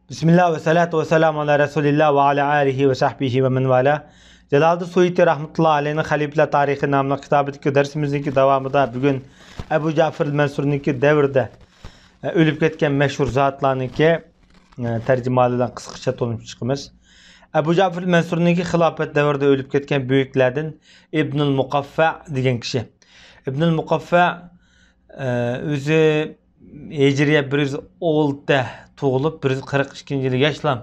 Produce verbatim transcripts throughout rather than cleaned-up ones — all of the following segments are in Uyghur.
بىسمىللا ۋەسسالاتۇ ۋەسسالامۇ ئالا رەسۇلىللا ۋە ئالا ئالىھى ۋە سەھبىھى ۋە مەن ۋالا. جالالىدىن سۇيۇتى رەھمەتۇللا ئەلەيھىنىڭ خەلىپىلەر تارىخى ناملىق كىتابىدىكى دەرسىمىزنىڭكى داۋامىدا بۈگۈن ئەبۇ جەفەر مەنسۇرنىڭكى دەۋرىدە، ئە، ئۆلۈپ كەتكەن مەشھۇر زاتلارنىڭكى، ئە، تەرجىمىھالى بىلەن قىسقىچە تونۇشۇپ چىقىمىز. ئەبۇ جەفەر مەنسۇرنىڭكى خىلاپەت دەۋرىدە ئۆلۈپ كەتكەن بۈيۈكلەردىن ئىبنۇل مۇقەففە دېگەن كىشى. ئىبنۇل مۇقەففە، ئە، ئۆزى ھىجرىيە بىر يۈز ئالتە تۇغۇلۇپ، بىر يۈز قىرىق ئىككىنچى يىلى ياشلام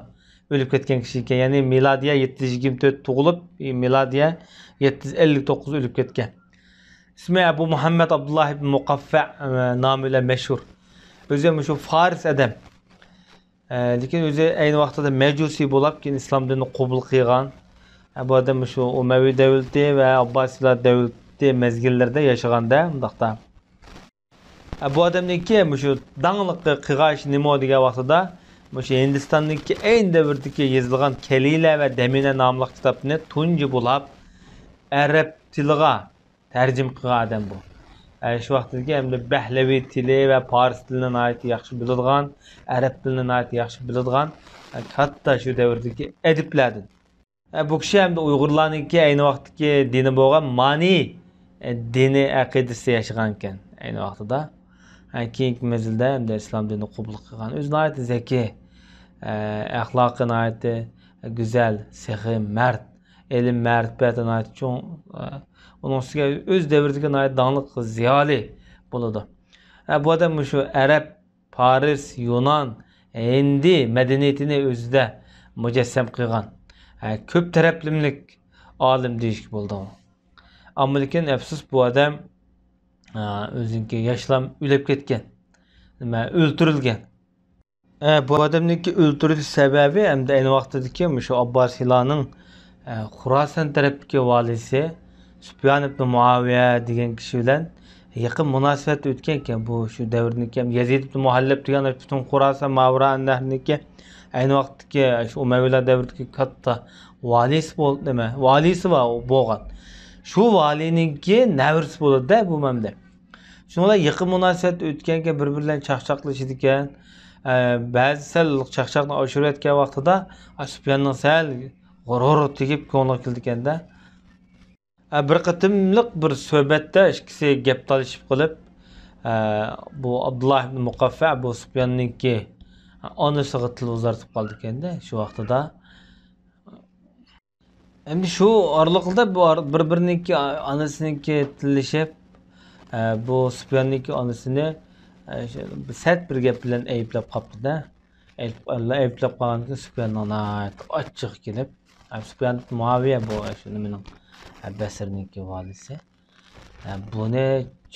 ئۆلۈپ كەتكەن كىشى ئىكەن. يەنى مىلادىيە يەتتە يۈز يىگىرمە تۆت تۇغۇلۇپ، مىلادىيە يەتتە يۈز ئەللىك توققۇز ئۆلۈپ كەتكەن. ئىسمى ئەبۇ مۇھەممەد ئابدۇللاھ ئىبن مۇقەففە، ئە، نامى بىلەن مەشھۇر. ئۆزى مۇشۇ فارس ئادەم. ئە، لېكىن ئۆزى ئەينى ۋاقتىدا مەجۇسىي بولاپ، كېيىن ئىسلام دىنىنى قوبۇل قىلغان. ئە، بۇ ئادەم مۇشۇ ئۇمەۋى دەۋلىتى ۋە ئابباسىيلار دەۋلىتى مەزگىللىرىدە ياشىغاندا، مۇنداقتا. ئە، بۇ ئادەمنىڭكى مۇشۇ داڭلىق قىلغان ئىشى نېمە دېگەن ۋاقتىدا، مۇشۇ ھىندىستاندىكى ئەينى دەۋردىكى يېزىلغان كەلىلە ۋە دەمىنە ناملىق كىتابنى تۇنجى بولاپ ئەرەب تىلىغا تەرجىمە قىلغان ئادەم بۇ. ئە، شۇ ۋاقىتتىكى ھەمدە بەھلەۋى تىلى ۋە پارس تىلىنى ناھايىتى ياخشى بىلىدىغان، ئەرەب تىلىنى ناھايىتى ياخشى بىلىدىغان، ئە، كاتتا شۇ دەۋردىكى ئەدىبلەردىن. ئە، بۇ كىشى ھەمدە ئۇيغۇرلارنىڭكى ئەينى ۋاقىتتىكى دىنى بولغان مانى، ئە، دىنى ئەقىدىسىدە ياشىغان ئىكەن ئەينى ۋاقتىدا. ئە، كېيىنكى مەزگىلدە ھەمدە ئىسلام دىنىنى قوبۇل قىلغان. ئۆزى ناھايىتى زەكىي، ئە، ئەخلاقى ناھايىتى گۈزەل، سېخىي، مەرد، ئىلىم مەرىپەتى ناھايىتى چوڭ، ئە، ئۇنىڭ ئۈستىگە ئۆز دەۋرىدىكى ناھايىتى داڭلىق زىيالىي بولىدۇ. ئە، بۇ ئادەم مۇشۇ ئەرەب، پارس، يۇنان، ھىندى مەدەنىيىتىنى ئۆزىدە مۇجەسسەم قىلغان، ئە، كۆپ تەرەپلىمىلىك ئالىم دېيىشكە بولىدۇ. ئەمما لېكىن ئەپسۇس، بۇ ئادەم، ئە، ئۆزىنىڭكى ياشلام ئۆلۈپ كەتكەن. نېمە، ئۆلتۈرۈلگەن. ئە، بۇ ئادەمنىڭكى ئۆلتۈرۈلۈش سەۋەبى ھەمدە ئەينى ۋاقتىدىكى مۇشۇ ئابباسىيلارنىڭ، ئە، خۇراسان تەرەپتىكى ۋالىسى سۇپيان ئىبن مۇئاۋىيە دېگەن كىشى بىلەن يېقىن مۇناسىۋەتتە ئۆتكەنكەن. بۇ شۇ دەۋردىكى ھەم يەزىد ئىبن مۇھەللەب دېگەن پۈتۈن خۇراسان ماۋىرائەن نەھرنىڭكى ئەينى ۋاقىتتىكى شۇ ئۇمەۋىيلار دەۋرىدىكى كاتتا ۋالىسى بول-، نېمە، ۋالىسى بار بولغان. شۇ ۋالىنىڭكى نەۋرىسى بولىدۇ-دە بۇ مەمدە. شۇنىڭ بىلەن يېقىن مۇناسىۋەتتە ئۆتكەنكەن، بىر-بىرى بىلەن چاقچاقلىشىدىكەن. ئە، بەزى سەل چاقچاقنى ئاشۇرۇۋەتكەن ۋاقتىدا، ئا، سۇپياننىڭ سەل غۇرۇرى تېگىپ كۆڭلىگە كېلىدىكەن-دە. ئە، بىر قېتىملىق بىر سۆھبەتتە ئىككىسى گەپ تالىشىپ قېلىپ، ئە، بۇ ئابدۇللا ئىبن مۇقەففە بۇ سۇپياننىڭكى ئانىسىغا تىل ئۇزارتىپ قالىدىكەن-دە شۇ ۋاقتىدا. ئەمدى شۇ ئارىلىقتا بۇ ئار-، بىر-بىرىنىڭكى ئانىسىنىڭكى تىللىشىپ، ئە، بۇ سۇپياننىڭكى ئانىسىنى، ئە، شۇ سەت بىر گەپ بىلەن ئەيىبلەپ قاپتۇ-دە. ئەيىب-، ئەيىبلەپ قالغاندىن كېيىن سۇپياننىڭ ناھايىتى ئاچچىقى كېلىپ، ئە، سۇپيان مۇئاۋىيە بۇ، شۇ نېمىنىڭ، ئە، بەسرىنىڭكى ۋالىسى. ئە، بۇنى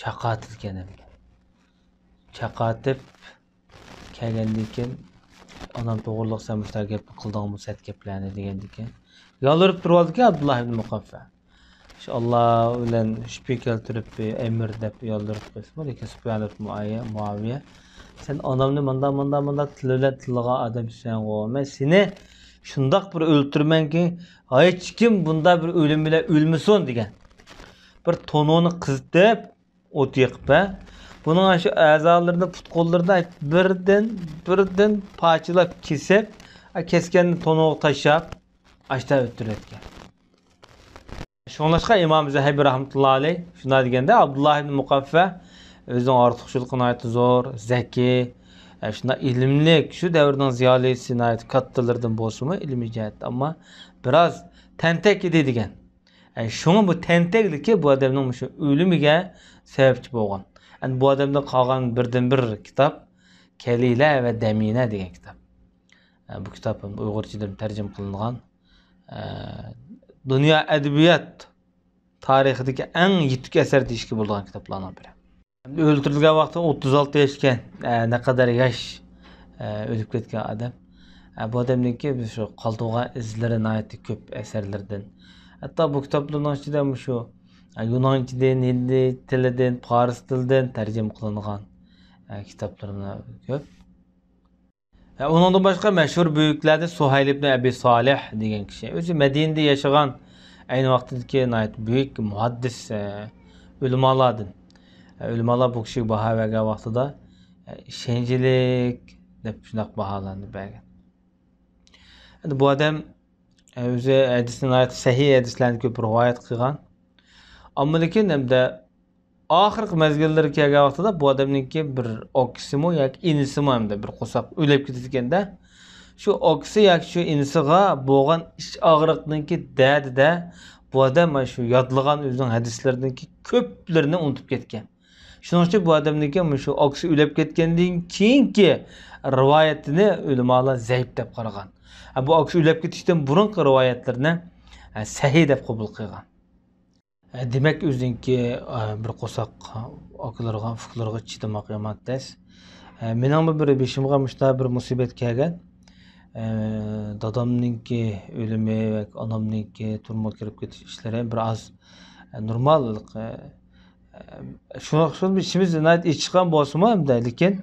چاقاتىدىكەن ئەمدى. چاقاتىپ، كەلگەندىن كېيىن، «ئانام توغرىلىق سەن مۇشۇنداق گەپنى قىلدىڭمۇ، سەت گەپلەرنى؟» دېگەندىن كېيىن، يالۋۇرۇپ تۇرۇۋالدىكەن ئابدۇللا ئىبن مۇقەففە. شۇ ئاللا بىلەن شۈبھە كەلتۈرۈپ، ئەمىر دەپ يالۋۇرۇپ قويسىمۇ، لېكىن سۇپيان ئىبن مۇئاييە-، مۇئاۋىيە، «سەن ئانامنى مۇنداق، مۇنداق، مۇنداق تىل بىلەن تىللىغان ئادەمسەنغۇ، مەن سېنى شۇنداق بىر ئۆلتۈرىمەنكى، ھېچكىم بۇنداق بىر ئۆلۈم بىلەن ئۆلمىسۇن» دېگەن. بىر تونۇرنى قىزىتىپ، ئوت يېقىپ، ھە؟ بۇنىڭ شۇ ئەزالىرىنى، پۇت-قوللىرىنى بىردىن، بىردىن پارچىلاپ كېسىپ، كەسكەننى تونۇرغا تاشلاپ، ئاشتا ئۆلتۈرۈۋەتكەن. شۇڭلاشقا ئىمام زەھەبى رەھمەتۇللا ئەلەيھ شۇنداق دېگەندە، ئابدۇللا ئىبن مۇقەففە ئۆزىنىڭ ئارتۇقچىلىقى ناھايىتى زور، زەكىي، شۇنداق ئىلىملىك، شۇ دەۋرنىڭ زىيالىيسى، ناھايىتى كاتتىلىرىدىن بولسىمۇ ئىلمىي جەھەتتە، ئەمما بىراز تەنتەك ئىدى دېگەن. ئە، شۇڭا بۇ تەنتەكلىكى بۇ ئادەمنىڭ مۇشۇ ئۆلۈمىگە سەۋەبچى بولغان. ئەمدى بۇ ئادەمدە قالغان بىردىنبىر كىتاب كەلىلە ۋە دەمىنە دېگەن كىتاب. ئە، بۇ كىتاب ئۇيغۇرچىدىن تەرجىمە قىلىنغان، ئە، دۇنيا ئەدەبىيات تارىخىدىكى ئەڭ يېتۈك ئەسەر دېيىشكە بولىدىغان كىتابلارنىڭ بىرى. ئۆلتۈرۈلگەن ۋاقتى ئوتتۇز ئالتە ياشكەن. ئە، نەقەدەر ياش، ئە، ئۆلۈپ كەتكەن ئادەم. ئە، بۇ ئادەمنىڭكى بىز شۇ قالدۇرغان ئىزلىرى ناھايىتى كۆپ ئەسەرلىرىدىن. ھەتتا بۇ كىتابلارنىڭ ئىچىدە مۇشۇ، ئە، يۇنانچىدىن، ھىندى تىلىدىن، پارس تىلىدىن تەرجىمە قىلىنغان، ئە، كىتابلىرىمۇ كۆپ. ھە، ئۇنىڭدىن باشقا مەشھۇر بۈيۈكلەردىن سۇھەيل ئىبن ئەبى سالىھ دېگەن كىشى. ئۆزى مەدىنىدە ياشىغان، ئەينى ۋاقتىدىكى ناھايىتى بۈيۈك مۇھەددىس، ئە، ئۆلىمالاردىن. ئە، ئۆلىمالار بۇ كىشىگە باھا بەرگەن ۋاقتىدا، ئە، ئىشەنچلىك دەپ شۇنداق باھالارنى بەرگەن. ئەمدى بۇ ئادەم، ئە، ئۆزى ھەدىسنى ناھايىتى سەھىھ ھەدىسلەرنى كۆپ رىۋايەت قىلغان. ئەمما لېكىن ئەمدى ئاخىرقى مەزگىللىرى كەلگەن ۋاقتىدا بۇ ئادەمنىڭكى بىر ئاكىسىمۇ ياكى ئىنىسىمۇ ئەمدى بىر قورساق ئۆلۈپ كېتىدىكەن-دە. شۇ ئاكىسى ياكى شۇ ئىنىسىغا بولغان ئىچ ئاغرىقنىڭكى دەردىدە بۇ ئادەم مانا شۇ يادلىغان ئۆزىنىڭ ھەدىسلىرىنىڭكى كۆپلىرىنى ئۇنتۇپ كەتكەن. شۇنىڭ ئۈچۈن بۇ ئادەمنىڭكى مۇشۇ ئاكىسى ئۆلۈپ كەتكەندىن كېيىنكى رىۋايىتىنى ئۆلىمالار زەئىپ دەپ قارىغان. ھە، بۇ ئاكىسى ئۆلۈپ كېتىشتىن بۇرۇنقى رىۋايەتلىرىنى، ھە، سەھىھ دەپ قوبۇل قىلغان. ھە، دېمەك، ئۆزىنىڭكى، ھە، بىر قورساق ئاكىلىرىغا، ئۇكىلىرىغا چىدىماق يامان تەس. ھە، مېنىڭمۇ بىر بېشىمغا مۇشۇنداق بىر مۇسىبەت كەلگەن. ھە، دادامنىڭكى ئۆلۈمى ۋە ئانامنىڭكى تۈرمىگە كىرىپ كېتىش ئىشلىرى بىر ئاز، ھە، نورمال، ھە، شۇڭا ئىچىمىز ناھايىتى ئېچىشقان بولسىمۇ ھەمدە، لېكىن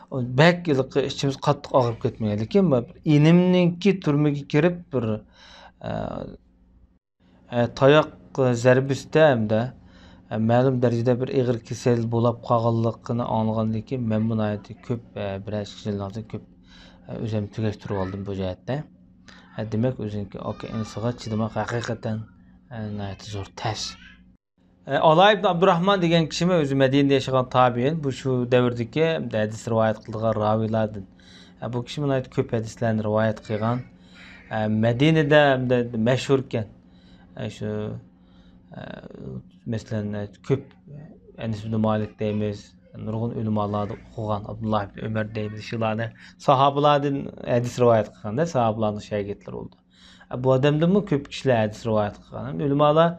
بەك ھېلىقى ئىچىمىز قاتتىق ئاغرىپ كەتمىگەن. لېكىن ئىنىمنىڭكى تۈرمىگە كىرىپ بىر، ئە، ئە، تاياق زەربىسىدە ھەمدە، ئە، مەلۇم دەرىجىدە بىر ئېغىر كېسەل بولاپ قالغانلىقىنى ئاڭلىغاندىن كېيىن مەنمۇ ناھايىتى كۆپ، ئە، بىرەر ئىككى يىلدىن كۆپ، ئە، ئۆزۈمنى تۈگەشتۈرۈۋالدىم بۇ جەھەتتە. ئە، دېمەك، ئۆزىنىڭكى ئاكا ئىنىسىغا چىدىماق ھەقىقەتەن، ئە، ناھايىتى زور تەس. ئالا ئىبن ئابدۇراھمان دېگەن كىشىمۇ ئۆزى مەدىنىدە ياشىغان تابىئىن، بۇ شۇ دەۋردىكى ھەدىس رىۋايەت قىلىدىغان راۋىلاردىن. بۇ كىشىمۇ ناھايىتى كۆپ ھەدىسلەرنى رىۋايەت قىلغان، مەدىنىدە مەشھۇر ئىكەن. شۇ، مەسىلەن، كۆپ ئەنەس ئىبن مالىك دەيمىز، نۇرغۇن ئۆلىمالاردا ئوقۇغان، ئابدۇللا ئىبن ئۆمەر دەيمىز، شۇلارنى ساھابىلاردىن ھەدىس رىۋايەت قىلغاندا، ساھابىلارنىڭ شاگىرتلىرى بولدى. بۇ ئادەمدىنمۇ كۆپ كىشىلەر ھەدىس رىۋايەت قىلغان. ئۆلىمالار،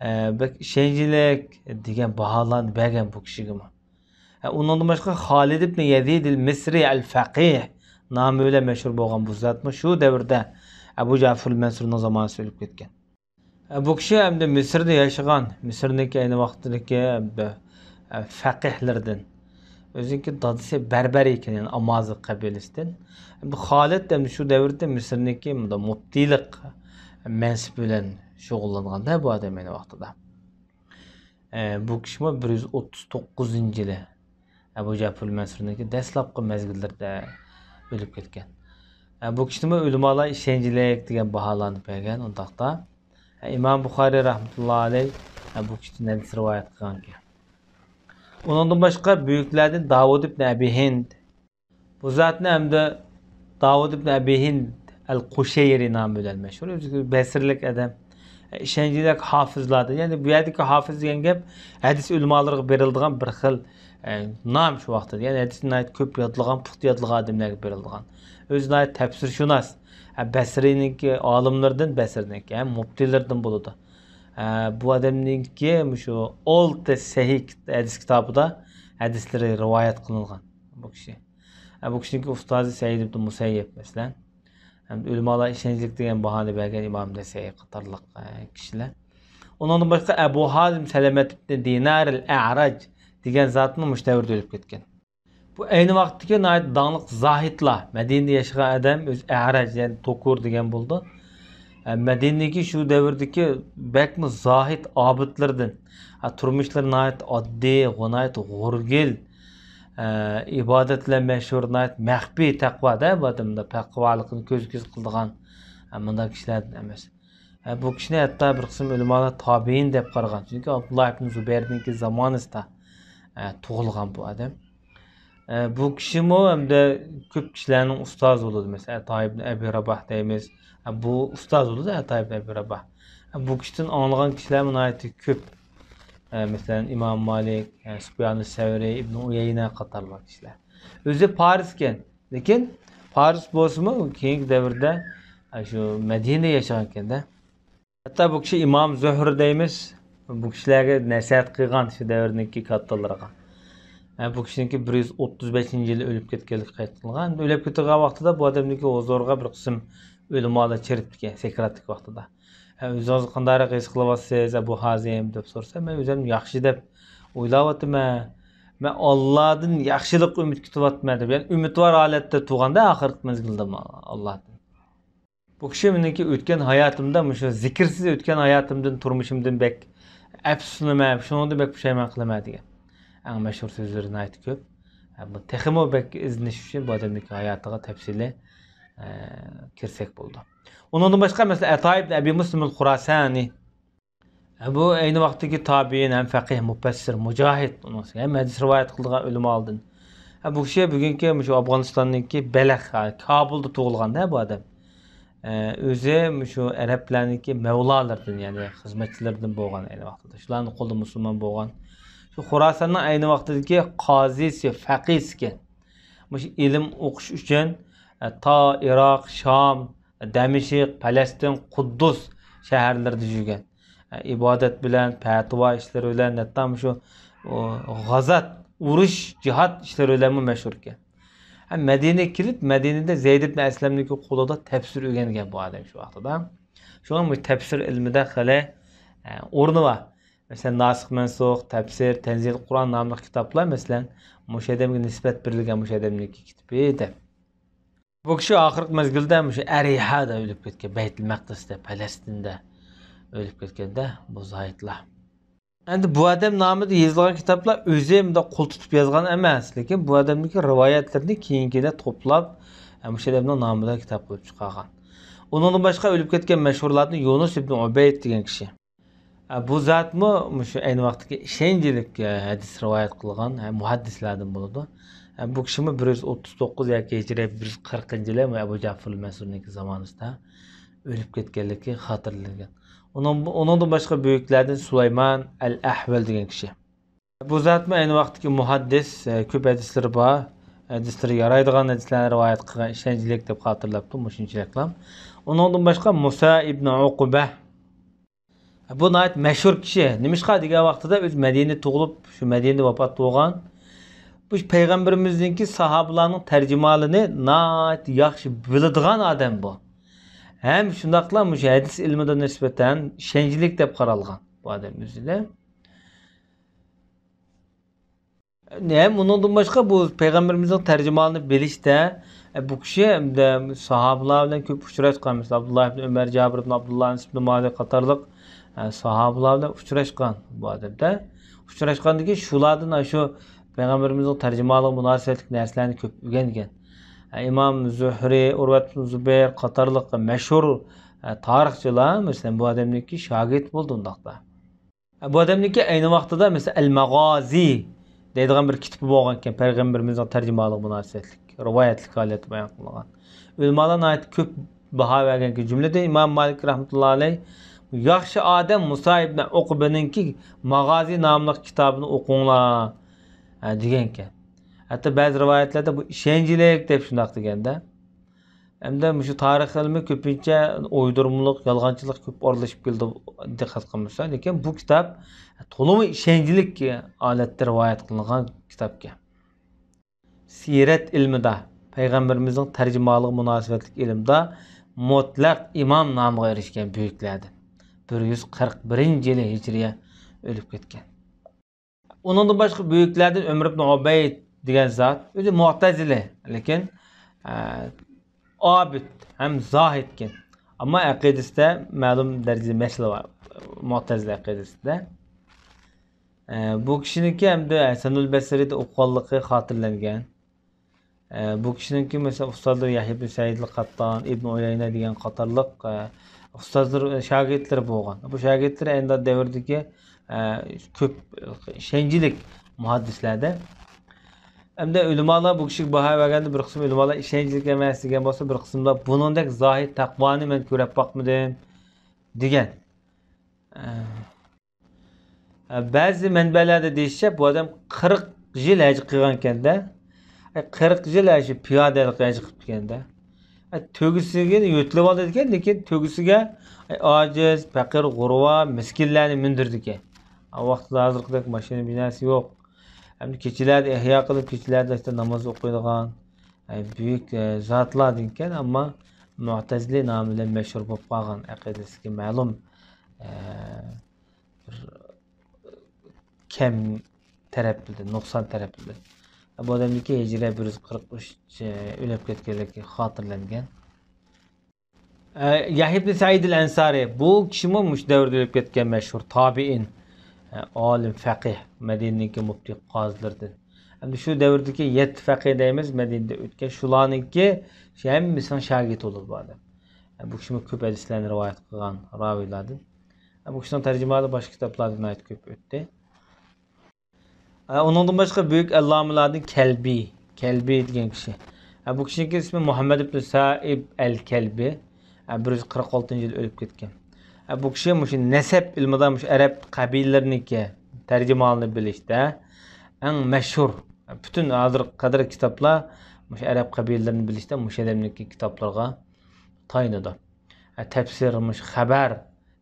ئە، بەك ئىشەنچلىك دېگەن باھالارنى بەرگەن بۇ كىشىگىمۇ. ئە، ئۇنىڭدىن باشقا خالىد ئىبن يەزىد ئەل مىسرى ئەل فەقىھ نامى بىلەن مەشھۇر بولغان بۇ زاتمۇ شۇ دەۋردە ئەبۇ جەفۇر مەنسۇرنىڭ زامانىسىدا ئۆلۈپ كەتكەن. ئە، بۇ كىشى ئەمدى مىسىردا ياشىغان، مىسىرنىڭكى ئەينى ۋاقىتتىكى ئەمدى، ئە، فەقىھلىرىدىن. ئۆزىنىڭكى دادىسى بەربەر ئىكەن، يەنى ئامازىغ قەبىلىسىدىن. بۇ خالىد ئەمدى شۇ دەۋردە مىسىرنىڭكى مۇنداق مۇپتىلىق مەنسىپى بىلەن شۇغۇللانغاندا بۇ ئادەم ئەينى ۋاقتىدا. ئە، بۇ كىشىمۇ بىر يۈز ئوتتۇز توققۇزىنچى يىلى ئەبۇ جەفۇر مەنسۇرنىڭكى دەسلەپكى مەزگىللىرىدە ئۆلۈپ كەتكەن. ئە، بۇ كىشىنىمۇ ئۆلىمالار ئىشەنچلىك دېگەن باھالارنى بەرگەن ئۇنداقتا. ئىمام بۇخارىي رەھمەتۇللا ئەلەيھ بۇ كىشىدىن ھەدىس رىۋايەت قىلغانىكەن. ئۇنىڭدىن باشقا بۈيۈكلەردىن داۋۇد ئىبن ئەبى ھىند. بۇ زاتنى ئەمدى داۋۇد ئىبن ئەبى ھىند ئەل قۇشەيرى نامى بىلەن مەشھۇر. ئۆزى بەسرىلىك ئادەم. ئىشەنچلىك ھافىزلاردىن. يەنى بۇ يەردىكى ھافىز دېگەن گەپ ھەدىس ئۆلىمالىرىغا بېرىلىدىغان بىر خىل، ئە، نام شۇ ۋاقىتتا. يەنى ھەدىسنى ناھايىتى كۆپ يادلىغان، پۇختا يادلىغان ئادەملەرگە بېرىلىدىغان. ئۆزى ناھايىتى تەپسىرشۇناس. ئە، بەسرىنىڭكى ئالىملىرىدىن، بەسرىنىڭكى، ھەم مۇپتىلىرىدىن بولىدۇ. ئە، بۇ ئادەمنىڭكى مۇشۇ ئالتە سەھىھ ھەدىس كىتابىدا ھەدىسلىرى رىۋايەت قىلىنغان بۇ كىشى. ئە، بۇ كىشىنىڭكى ئۇستازى سەئىد ئىبن مۇسەييىب، مەسىلەن. ھەم ئۆلىمالار ئىشەنچلىك دېگەن باھانى بەرگەن ئىمام نەسەئىي قاتارلىق، ئە، كىشىلەر. ئۇنىڭدىن باشقا ئەبۇ ھازىم سەلەمەت ئىبن دىنار ئەل ئەراج دېگەن زاتمۇ مۇشۇ دەۋردە ئۆلۈپ كەتكەن. بۇ ئەينى ۋاقىتتىكى ناھايىتى داڭلىق زاھىدلار، مەدىنىدە ياشىغان ئادەم، ئۆزى ئەراج، يەنى توكۇر دېگەن بولىدۇ. ئە، مەدىنىدىكى شۇ دەۋردىكى بەكمۇ زاھىد ئابىدلىرىدىن. ئە، تۇرمۇشلىرى ناھايىتى ئاددىي، ناھايىتى غورىگىل. ئە، ئىبادەت بىلەن مەشھۇر، ناھايىتى مەخپىي تەقۋادە بۇ ئادەمدە، تەقۋالىقىنى كۆز-كۆز قىلىدىغان، ئە، مۇنداق كىشىلەردىن ئەمەس. ئە، بۇ كىشىنى ھەتتا بىر قىسىم ئۆلىمالار تابىئىن دەپ قارىغان. چۈنكى ئابدۇللا ئىبن زۇبەيرنىڭكى زامانىسىدا، ئە، تۇغۇلغان بۇ ئادەم. ئە، بۇ كىشىمۇ ھەمدە كۆپ كىشىلەرنىڭ ئۇستازى بولىدۇ. مەسىلەن، ئەتا ئىبن ئەبى راباھ دەيمىز. ئە، بۇ ئۇستاز بولىدۇ، ئەتا ئىبن ئەبى راباھ. ئە، بۇ كىشىدىن ئاڭلىغان كىشىلەرمۇ ناھايىتى كۆپ. ئە، مەسىلەن، ئىمام مالىك، ئە، سۇپيانۇ سەۋرى، ئىبن ئۇيەينە قاتارلىق كىشىلەر. ئۆزى پارسكەن. لېكىن پارس بولسىمۇ، كېيىنكى دەۋردە، ئە، شۇ مەدىنىدە ياشىغانكەن-دە. ھەتتا بۇ كىشى ئىمام زۆھرى دەيمىز، بۇ كىشىلەرگە نەسىھەت قىلغان شۇ دەۋرنىڭكى كاتتىلىرىغا. ھە، بۇ كىشىنىڭكى بىر يۈز ئوتتۇز بەشىنچى يىلى ئۆلۈپ كەتكەنلىكى قەيت قىلىنغان. ئۆلۈپ كېتىدىغان ۋاقتىدا بۇ ئادەمنىڭكى ھۇزۇرىغا بىر قىسىم ئۆلىمالار چىرىپتىكەن، سەكراتلىق ۋاقتىدا. ھە، ئۆزىڭىز قانداقراق ھېس قىلىۋاتىسىز، ئەبۇ ھازىم دەپ سورىسا، مەن ئۆزۈمنى ياخشى دەپ ئويلاۋاتىمەن. مەن ئاللادىن ياخشىلىق ئۈمىد كۈتۈۋاتىمەن دەپ، يەنى ئۈمىدۋار ھالەتتە تۇرغاندا ئاخىرقى مەزگىلدىمۇ ئاللادىن. بۇ كىشى مېنىڭكى ئۆتكەن ھاياتىمدا، مۇشۇ زىكىرسىز ئۆتكەن ھاياتىمدىن، تۇرمۇشۇمدىن بەك ئەپسۇسلىنىمەن، شۇنىڭدىن بەك پۇشايمان قىلىمەن دېگەن. ئەڭ مەشھۇر سۆزلىرى ناھايىتى كۆپ. ھە، بۇ تېخىمۇ بەك ئىزدىنىش ئۈچۈن بۇ ئادەمنىڭكى ھاياتىغا تەپسىلىي، ئە، كىرسەك بولىدۇ. ئۇنىڭدىن باشقا، مەسىلەن، ئەتا ئىبن ئەبى مۇسلىمىل خۇراسانى. ئە، بۇ ئەينى ۋاقىتتىكى تابىئىن ھەم فەقىھ، مۇپەسسىر، مۇجاھىد. ئۇنىڭ ئۈستىگە ھەم ھەدىس رىۋايەت قىلىدىغان ئۆلىمالىدىن. ئە، بۇ كىشى بۈگۈنكى مۇشۇ ئافغانىستاننىڭكى بەلخ، ھە، كابۇلدا تۇغۇلغان-دە بۇ ئادەم. ئە، ئۆزى مۇشۇ ئەرەبلەرنىڭكى مەۋلالىرىدىن، يەنى خىزمەتچىلىرىدىن بولغان ئەينى ۋاقتىدا. شۇلارنىڭ قولىدا مۇسۇلمان بولغان. شۇ خۇراساننىڭ ئەينى ۋاقتىدىكى قازىسى، فەقىھسىكەن. مۇشۇ ئىلىم ئوقۇش ئۈچۈن، ئە، تا ئىراق، شام، دەمىشق، پەلەستىن، قۇددۇس شەھەرلىرىدە يۈرگەن. ئە، ئىبادەت بىلەن، پەتىۋا ئىشلىرى بىلەن، ھەتتا مۇشۇ، ئۇ، غازات، ئۇرۇش، جىھاد ئىشلىرى بىلەنمۇ مەشھۇر ئىكەن. ھە، مەدىنىگە كېلىپ، مەدىنىدە زەيد ئىبن ئەسلەمنىڭكى قولىدا تەپسىر ئۆگەنگەن بۇ ئادەم شۇ ۋاقتىدا. شۇڭا بۇ تەپسىر ئىلمىدا خېلى، ئە، ئورنى بار. مەسىلەن، ناسىخ مەنسۇخ، تەپسىر، تەنزىل قۇرئان ناملىق كىتابلار، مەسىلەن، مۇشۇ ئادەمگە نىسبەت بېرىلگەن، مۇشۇ ئادەمنىڭكى كىتابى دەپ. بۇ كىشى ئاخىرقى مەزگىلدە مۇشۇ ئەرىھادا ئۆلۈپ كەتكەن، بەيتۇل مەقدىستە، پەلەستىندە ئۆلۈپ كەتكەندە بۇ زاھىدلار. ئەمدى بۇ ئادەم نامىدا يېزىلغان كىتابلار ئۆزى مۇنداق قول تۇتۇپ يازغان ئەمەس، لېكىن بۇ ئادەمنىڭكى رىۋايەتلىرىنى كېيىنكىدە توپلاپ، مۇشۇ ئادەمنىڭ نامىدا كىتاب قىلىپ چىقارغان. ئۇنىڭدىن باشقا ئۆلۈپ كەتكەن مەشھۇرلاردىن يۇنۇس ئىبن ئۇبەيد دېگەن كىشى. ئە، بۇ زاتمۇ مۇشۇ ئەينى ۋاقىتتىكى ئىشەنچلىك، ئە، ھەدىس رىۋايەت قىلغان، ھە، مۇھەددىسلەردىن بولىدۇ. ئە، بۇ كىشىمۇ بىر يۈز ئوتتۇز توققۇز ياكى ھىجرىي بىر يۈز قىرىقىنچى يىلى ئەبۇ جەفەر مەنسۇرنىڭكى زامانىسىدا ئۆلۈپ كەتكەنلىكى خاتىرىلەنگەن. ئۇنىڭ، ئۇنىڭدىن باشقا بۈيۈكلەردىن سۇلايمان ئەل ئەھۋەل دېگەن كىشى. بۇ زاتمۇ ئەينى ۋاقىتتىكى مۇھەددىس، ئە، كۆپ ھەدىسلىرى بار. ھەدىسلىرى يارايدىغان ھەدىسلەرنى رىۋايەت قىلغان، ئىشەنچلىك دەپ خاتىرىلەپتۇ مۇشۇنچىلىكلا. ئۇنىڭدىن باشقا مۇسا ئىبن ئۇقبە. بۇ ناھايىتى مەشھۇر كىشى. نېمىشقا دېگەن ۋاقتىدا ئۆزى مەدىنىدە تۇغۇلۇپ، شۇ مەدىنىدە ۋاپات بولغان. بۇ پەيغەمبىرىمىزنىڭكى ساھابىلارنىڭ تەرجىمىھالىنى ناھايىتى ياخشى بىلىدىغان ئادەم بۇ. ھەم شۇنداقلا مۇشۇ ھەدىس ئىلمىدا نىسبەتەن ئىشەنچلىك دەپ قارالغان بۇ ئادەم ئۆزىنى. ھەم ئۇنىڭدىن باشقا بۇ پەيغەمبىرىمىزنىڭ تەرجىمىھالىنى بىلىشتە، ئە، بۇ كىشى ھەمدە ساھابىلار بىلەن كۆپ ئۇچراشقان. مەسىلەن، ئابدۇللا ئىبن ئۆمەر، جابىر ئىبن ئابدۇللا، ئەنەس ئىبن مالىك قاتارلىق، ئە، ساھابىلار بىلەن ئۇچراشقان بۇ ئادەمدە. ئۇچراشقاندىن كېيىن شۇلاردىن ئاشۇ پەيغەمبىرىمىزنىڭ تەرجىمىھالىغا مۇناسىۋەتلىك نەرسىلەرنى كۆپ ئۆگەنگەن. ئە، ئىمام زۇھرى، ئۇرۋەت ئىبن زۇبەير قاتارلىق مەشھۇر، ئە، تارىخچىلار، مەسىلەن، بۇ ئادەمنىڭكى شاگىرت بولدى ئۇنداقتا. بۇ ئادەمنىڭكى ئەينى ۋاقتىدا، مەسىلەن، ئەل ماغازى دەيدىغان بىر كىتابى بولغانىكەن، پەيغەمبىرىمىزنىڭ تەرجىمىھالىغا مۇناسىۋەتلىك، رىۋايەتلىك ھالەتتە بايان قىلىنغان. ئۆلىمالار ناھايىتى كۆپ باھا بەرگەنكەن. جۈملىدىن ئىمام مالىك رەھمەتۇللا ئەلەيھ، ياخشى ئادەم مۇسا ئىبن ئۇقبىنىڭكى ماغازى ناملىق كىتابىنى ئوقۇڭلار، ھە، دېگەنكەن. ھەتتا بەزى رىۋايەتلەردە بۇ ئىشەنچلىك دەپ شۇنداق دېگەندە. ھەمدە مۇشۇ تارىخ ئىلمى كۆپىنچە ئويدۇرمىلىق، يالغانچىلىق كۆپ ئارىلىشىپ كېلىدۇ، دىققەت قىلمىسا. لېكىن بۇ كىتاب تولىمۇ ئىشەنچلىك ھالەتتە رىۋايەت قىلىنغان كىتابكەن. سىرەت ئىلمىدا، پەيغەمبىرىمىزنىڭ تەرجىمىھالىغا مۇناسىۋەتلىك ئىلىمدا مۇتلەق ئىمام نامىغا ئېرىشكەن بۈيۈكلەردىن. بىر يۈز قىرىق بىرىنچى يىلى ھىجرىيە ئۆلۈپ كەتكەن. ئۇنىڭدىن باشقا بۈيۈكلەردىن ئۆمەر ئىبن ئۇبەيد دېگەن زات، ئۆزى مۇئتەزىلە، لېكىن، ئە، ئابىد ھەم زاھىدكەن. ئەمما ئەقىدىسىدە مەلۇم دەرىجىدە مەسىلە بار، مۇئتەزىلە ئەقىدىسىدە. ئە، بۇ كىشىنىڭكى ھەمدە ھەسەنۇل بەسرىدە ئوقۇغانلىقى خاتىرىلەنگەن. ئە، بۇ كىشىنىڭكى، مەسىلەن، ئۇستازلىرى يەھيا ئىبن سەئىدىل قاتتان، ئىبن ئۇيەينە دېگەن قاتارلىق، ئە، ئۇستازلىرى، شاگىرتلىرى بولغان. بۇ شاگىرتلىرى ئەينى دەۋردىكى، ئە، كۆپ ئىشەنچلىك مۇھەددىسلەردە. ئەمدى ئۆلىمالار بۇ كىشىگە باھا بەرگەندە، بىر قىسىم ئۆلىمالار ئىشەنچلىك ئەمەس دېگەن بولسا، بىر قىسىملار بۇنىڭدەك زاھىد تەقۋانى مەن كۆرۈپ باقمىدىم دېگەن. ئە، بەزى مەنبەلەردە دېيىشىچە، بۇ ئادەم قىرىق يىل ھەج قىلغانىكەن-دە. قىرىق يىل ھەج، پىيادىلىك ھەج قىپتىكەن-دە. تۆگىسىگە يۆتىلىۋالىدىكەن، لېكىن تۆگىسىگە ئاجىز، پەقىر، غۇرۋا، مىسكىنلەرنى مىندۈرىدىكەن. ئۇ ۋاقىتتا ھازىرقىدەك ماشىنا بىناسى يوق. ئەمدى كېچىلەردە ئېھيا قىلىپ، كېچىلەردە ناماز ئوقۇيدىغان، ئە، بۈيۈك، ئە، زاتلاردىنكەن، ئەمما مۇئتەزىلە نامى بىلەن مەشھۇر بولۇپ قالغان، ئەقىدىسىدىكى مەلۇم، ئە، بىر كەم تەرەپلىرى، نۇقسان تەرەپلىرى. بۇ ئادەمنىڭكى ھىجرىيە بىر يۈز قىرىق ئۈچ، ئە، ئۆلۈپ كەتكەنلىكى خاتىرىلەنگەن. ئە، يەھيا ئىبن سەئىد ئەل ئەنسارى، بۇ كىشىمۇ مۇشۇ دەۋردە ئۆلۈپ كەتكەن مەشھۇر تابىئىن، ئە، ئالىم، فەقىھ، مەدىنىنىڭكى مۇپتى قازىلىرىدىن. ئەمدى شۇ دەۋردىكى يەتتە فەقىھ دەيمىز، مەدىنىدە ئۆتكەن. شۇلارنىڭكى ھەممىسىنىڭ شاگىرتى بولىدۇ بۇ ئادەم. بۇ كىشىمۇ كۆپ ھەدىسلەرنى رىۋايەت قىلغان راۋىيلاردىن. بۇ كىشىنىڭ تەرجىمىھالى باشقا كىتابلاردا ناھايىتى كۆپ ئۆتتى. ئۇنىڭدىن باشقا بۈيۈك ئەللامىلاردىن كەلبى، كەلبى دېگەن كىشى. بۇ كىشىنىڭكى ئىسمى مۇھەممەد ئىبن سائىب ئەل كەلبى. بىر يۈز قىرىق ئالتىنچى يىل ئۆلۈپ كەتكەن. بۇ كىشى مۇشۇ نەسەب ئىلمىدا مۇشۇ ئەرەب قەبىلىلىرىنىڭكى تەرجىمىھالىنى بىلىشتە ئەڭ مەشھۇر. پۈتۈن ھازىرغا قەدەر كىتابلار مۇشۇ ئەرەب قەبىلىلىرىنى بىلىشتە مۇشۇ ئادەمنىڭكى كىتابلىرىغا تايىنىدۇ. تەپسىر، مۇشۇ خەبەر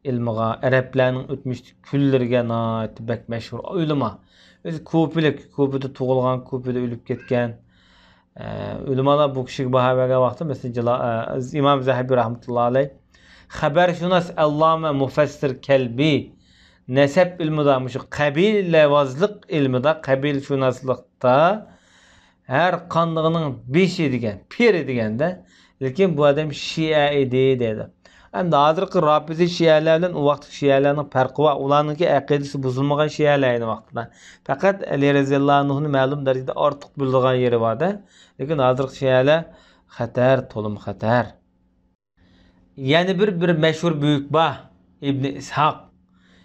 ئىلمىغا، ئەرەبلەرنىڭ ئۆتمۈشتىكى كۈنلىرىگە ناھايىتى بەك مەشھۇر ئۆلىما. ئۆزى كۇپىلىك، كۇپىدا تۇغۇلغان، كۇپىدا ئۆلۈپ كەتكەن. ئە، ئۆلىمالار بۇ كىشىگە باھا بەرگەن ۋاقتىدا، مەسىلەن، جالا-، ئە، ئىمام زەھەبى رەھمەتۇللا ئەلەيھ، خەبەرشۇناس، ئەللامە، مۇفەسسىر كەلبى نەسەب ئىلمىدا، مۇشۇ قەبىلىۋازلىق ئىلمىدا، قەبىلىشۇناسلىقتا ھەر قاندىقىنىڭ بېشى دېگەن، پىرى دېگەندە، لېكىن بۇ ئادەم شىئە ئىدى دەيدۇ. ئەمدى ھازىرقى رافىزىي شىئەلەر بىلەن ئۇ ۋاقىتتىكى شىئەلەرنىڭ پەرقى بار. ئۇلارنىڭكى ئەقىدىسى بۇزۇلمىغان شىئەلەر ئەينى ۋاقىتتا. پەقەت ئەلى رەزىياللاھۇ ئەنھۇنى مەلۇم دەرىجىدە ئارتۇق بىلىدىغان يېرى بار-دە. لېكىن ھازىرقى شىئەلەر خەتەر، تولىمۇ خەتەر. يەنە بىر، بىر مەشھۇر بۈيۈك بار، ئىبنى ئىسھاق.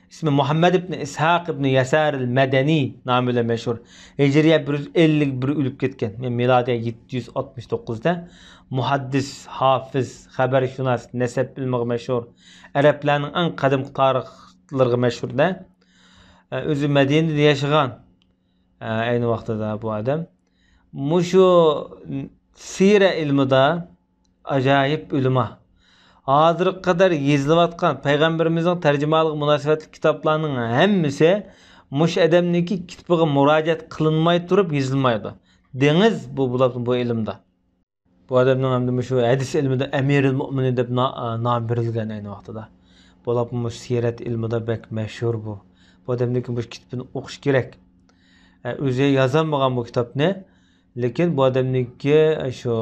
ئىسمى مۇھەممەد ئىبنى ئىسھاق ئىبنى يەسەر ئەل مەدەنى نامى بىلەن مەشھۇر. ھىجرىيە بىر يۈز ئەللىك بىر ئۆلۈپ كەتكەن. مىلادىيە يەتتە يۈز ئاتمىش توققۇزدا. مۇھەددىس، ھافىز، خەبەرشۇناس، نەسەب ئىلمىغا مەشھۇر. ئەرەبلەرنىڭ ئەڭ قەدىمكى تارىخلىرىغا مەشھۇر-دە. ئۆزى مەدىنىدە ياشىغان. ئەينى ۋاقتىدا بۇ ئادەم مۇشۇ سىرە ئىلمىدا ئاجايىپ ئۆلىما. ھازىرغا قەدەر يېزىلىۋاتقان پەيغەمبىرىمىزنىڭ تەرجىمىھالىغا مۇناسىۋەتلىك كىتابلارنىڭ ھەممىسى مۇشۇ ئادەمنىڭكى كىتىپىغا مۇراجىئەت قىلىنماي تۇرۇپ يېزىلمايدۇ. دېڭىز بۇ بولۇپمۇ بۇ ئىلىمدا. بۇ ئادەمنىڭ ئەمدى مۇشۇ ھەدىس ئىلمىدا ئەمىرىل مۆمىنىن دەپ نا-، نام بېرىلگەن ئەينى ۋاقتىدا. بولۇپمۇ مۇشۇ سىرەت ئىلمىدا بەك مەشھۇر بۇ. بۇ ئادەمنىڭكى مۇشۇ كىتابىنى ئوقۇش كېرەك. ئە، ئۆزى يازالمىغان بۇ كىتابنى. لېكىن بۇ ئادەمنىڭكى، ئە، شۇ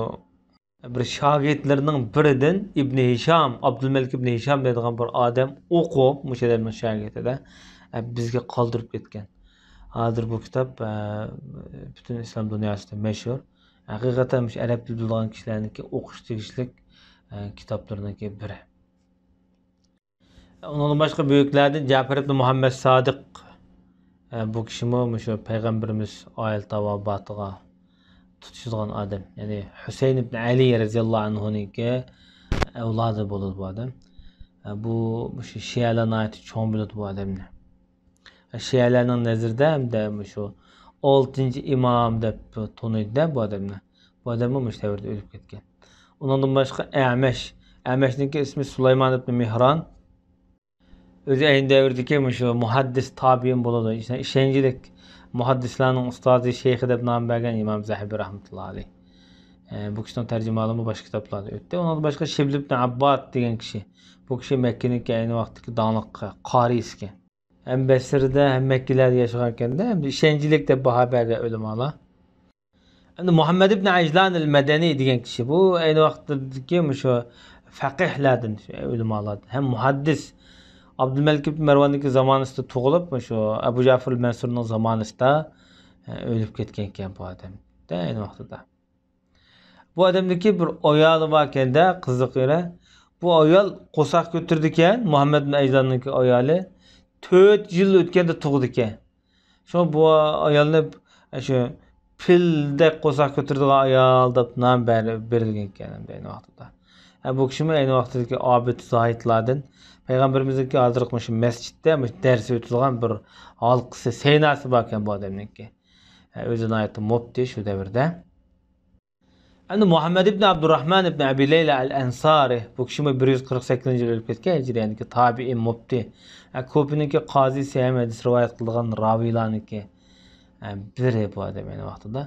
بىر شاگىرتلىرىنىڭ بىرىدىن ئىبنى ھىشام، ئابدۇلمەلىك ئىبنى ھىشام دەيدىغان بىر ئادەم ئوقۇپ، مۇشۇ ئادەمنىڭ شاگىرتىدە، ئە، بىزگە قالدۇرۇپ كەتكەن. ھازىر بۇ كىتاب، ئە، پۈتۈن ئىسلام دۇنياسىدا مەشھۇر. ھەقىقەتەن مۇشۇ ئەرەب تىلى بىلىدىغان كىشىلەرنىڭكى ئوقۇش تېگىشلىك، ئە، كىتابلىرىنىڭكى بىرى. ئۇنىڭدىن باشقا بۈيۈكلەردىن جەپەر ئىبن مۇھەممەد سادىق، ئە، بۇ كىشىمۇ مۇشۇ پەيغەمبىرىمىز ئائىلە تاۋابىئاتىغا تۇتىشىدىغان ئادەم. يەنى ھۈسەيىن ئىبن ئەلى رەزىياللاھۇ ئەنھۇنىڭكى ئەۋلادى بولىدۇ بۇ ئادەم. ئە، بۇ مۇشۇ شىئەلەر ناھايىتى چوڭ بىلىدۇ بۇ ئادەمنى. شىئەلەرنىڭ نەزىرىدە ھەمدە مۇشۇ ئالتىنچى ئىمام دەپ تونۇيدۇ-دە بۇ ئادەمنى. بۇ ئادەممۇ مۇشۇ دەۋردە ئۆلۈپ كەتكەن. ئۇنىڭدىن باشقا ئەمەش. ئەمەشنىڭكى ئىسمى سۇلايمان ئىبنى مېھران. ئۆزى ئەينى دەۋردىكى مۇشۇ مۇھەددىس تابىئىن بولىدۇ. ئىشەنچلىك مۇھەددىسلارنىڭ ئۇستازى، شەيخى دەپ نام بەرگەن ئىمام زەھەبى رەھمەتۇللا ئەلەيھ. ئە، بۇ كىشىنىڭ تەرجىمىھالىمۇ باشقا كىتابلاردا ئۆتتى. ئۇنىڭدىن باشقا شىبل ئىبنى ئابباد دېگەن كىشى. بۇ كىشى مەككىنىڭكى ئەينى ۋاقىتتىكى داڭلىق قارىيسى ئىكەن. ھەم بەسرىدە، ھەم مەككىلەردە ياشىغانكەن-دە، ھەم ئىشەنچلىك دەپ باھا بەرگەن ئۆلىمالار. ئەمدى مۇھەممەد ئىبن ئەجلان ئەل مەدەنى دېگەن كىشى، بۇ ئەينى ۋاقىتتىكى مۇشۇ فەقىھلەردىن، ئۆلىمالاردىن، ھەم مۇھەددىس. ئابدۇلمەلىك ئىبن مەرۋاننىڭكى زامانىسىدا تۇغۇلۇپ، مۇشۇ ئەبۇ جەفەر مەنسۇرنىڭ زامانىسىدا، ئە، ئۆلۈپ كەتكەنكەن بۇ ئادەم. دە، ئەينى ۋاقتىدا. بۇ ئادەمدىكى بىر ئايالى باركەن-دە، قىزىق يېرى. بۇ ئايال قورساق كۆتۈرىدىكەن، مۇھەممەد بىن ئەجلاننىڭكى ئايالى. تۆت يىل ئۆتكەندە تۇغىدىكەن. شۇڭا بۇ ئايالنى شۇ پىلدەك قورساق كۆتۈرىدىغان ئايال دەپ نام بەر-، بېرىلگەن ئىكەن ئەينى ۋاقتىدا. ھە، بۇ كىشىمۇ ئەينى ۋاقتىدىكى ئابىد زاھىدلاردىن. پەيغەمبىرىمىزنىڭكى ھازىرقى مۇشۇ مەسچىتتە مۇشۇ دەرس ئۆتىدىغان بىر ھالقىسى، سەيناسى باركەن بۇ ئادەمنىڭكى. ھە، ئۆزى ناھايىتى مۇپتى شۇ دەۋردە. ئەمدى مۇھەممەد ئىبن ئابدۇرراھمان ئىبن ئەبى لەيلە ئەل ئەنسارى، بۇ كىشىمۇ بىر يۈز قىرىق سەككىزىنچى يىل ئۆلۈپ كەتكەن، ھىجرىيەنىڭكى تابىئىي مۇپتى. ئە، كۇپىنىڭكى قازىسى ھەم ھەدىس رىۋايەت قىلىدىغان راۋىيلارنىڭكى، ئە، بىرى بۇ ئادەم ئەينى ۋاقتىدا.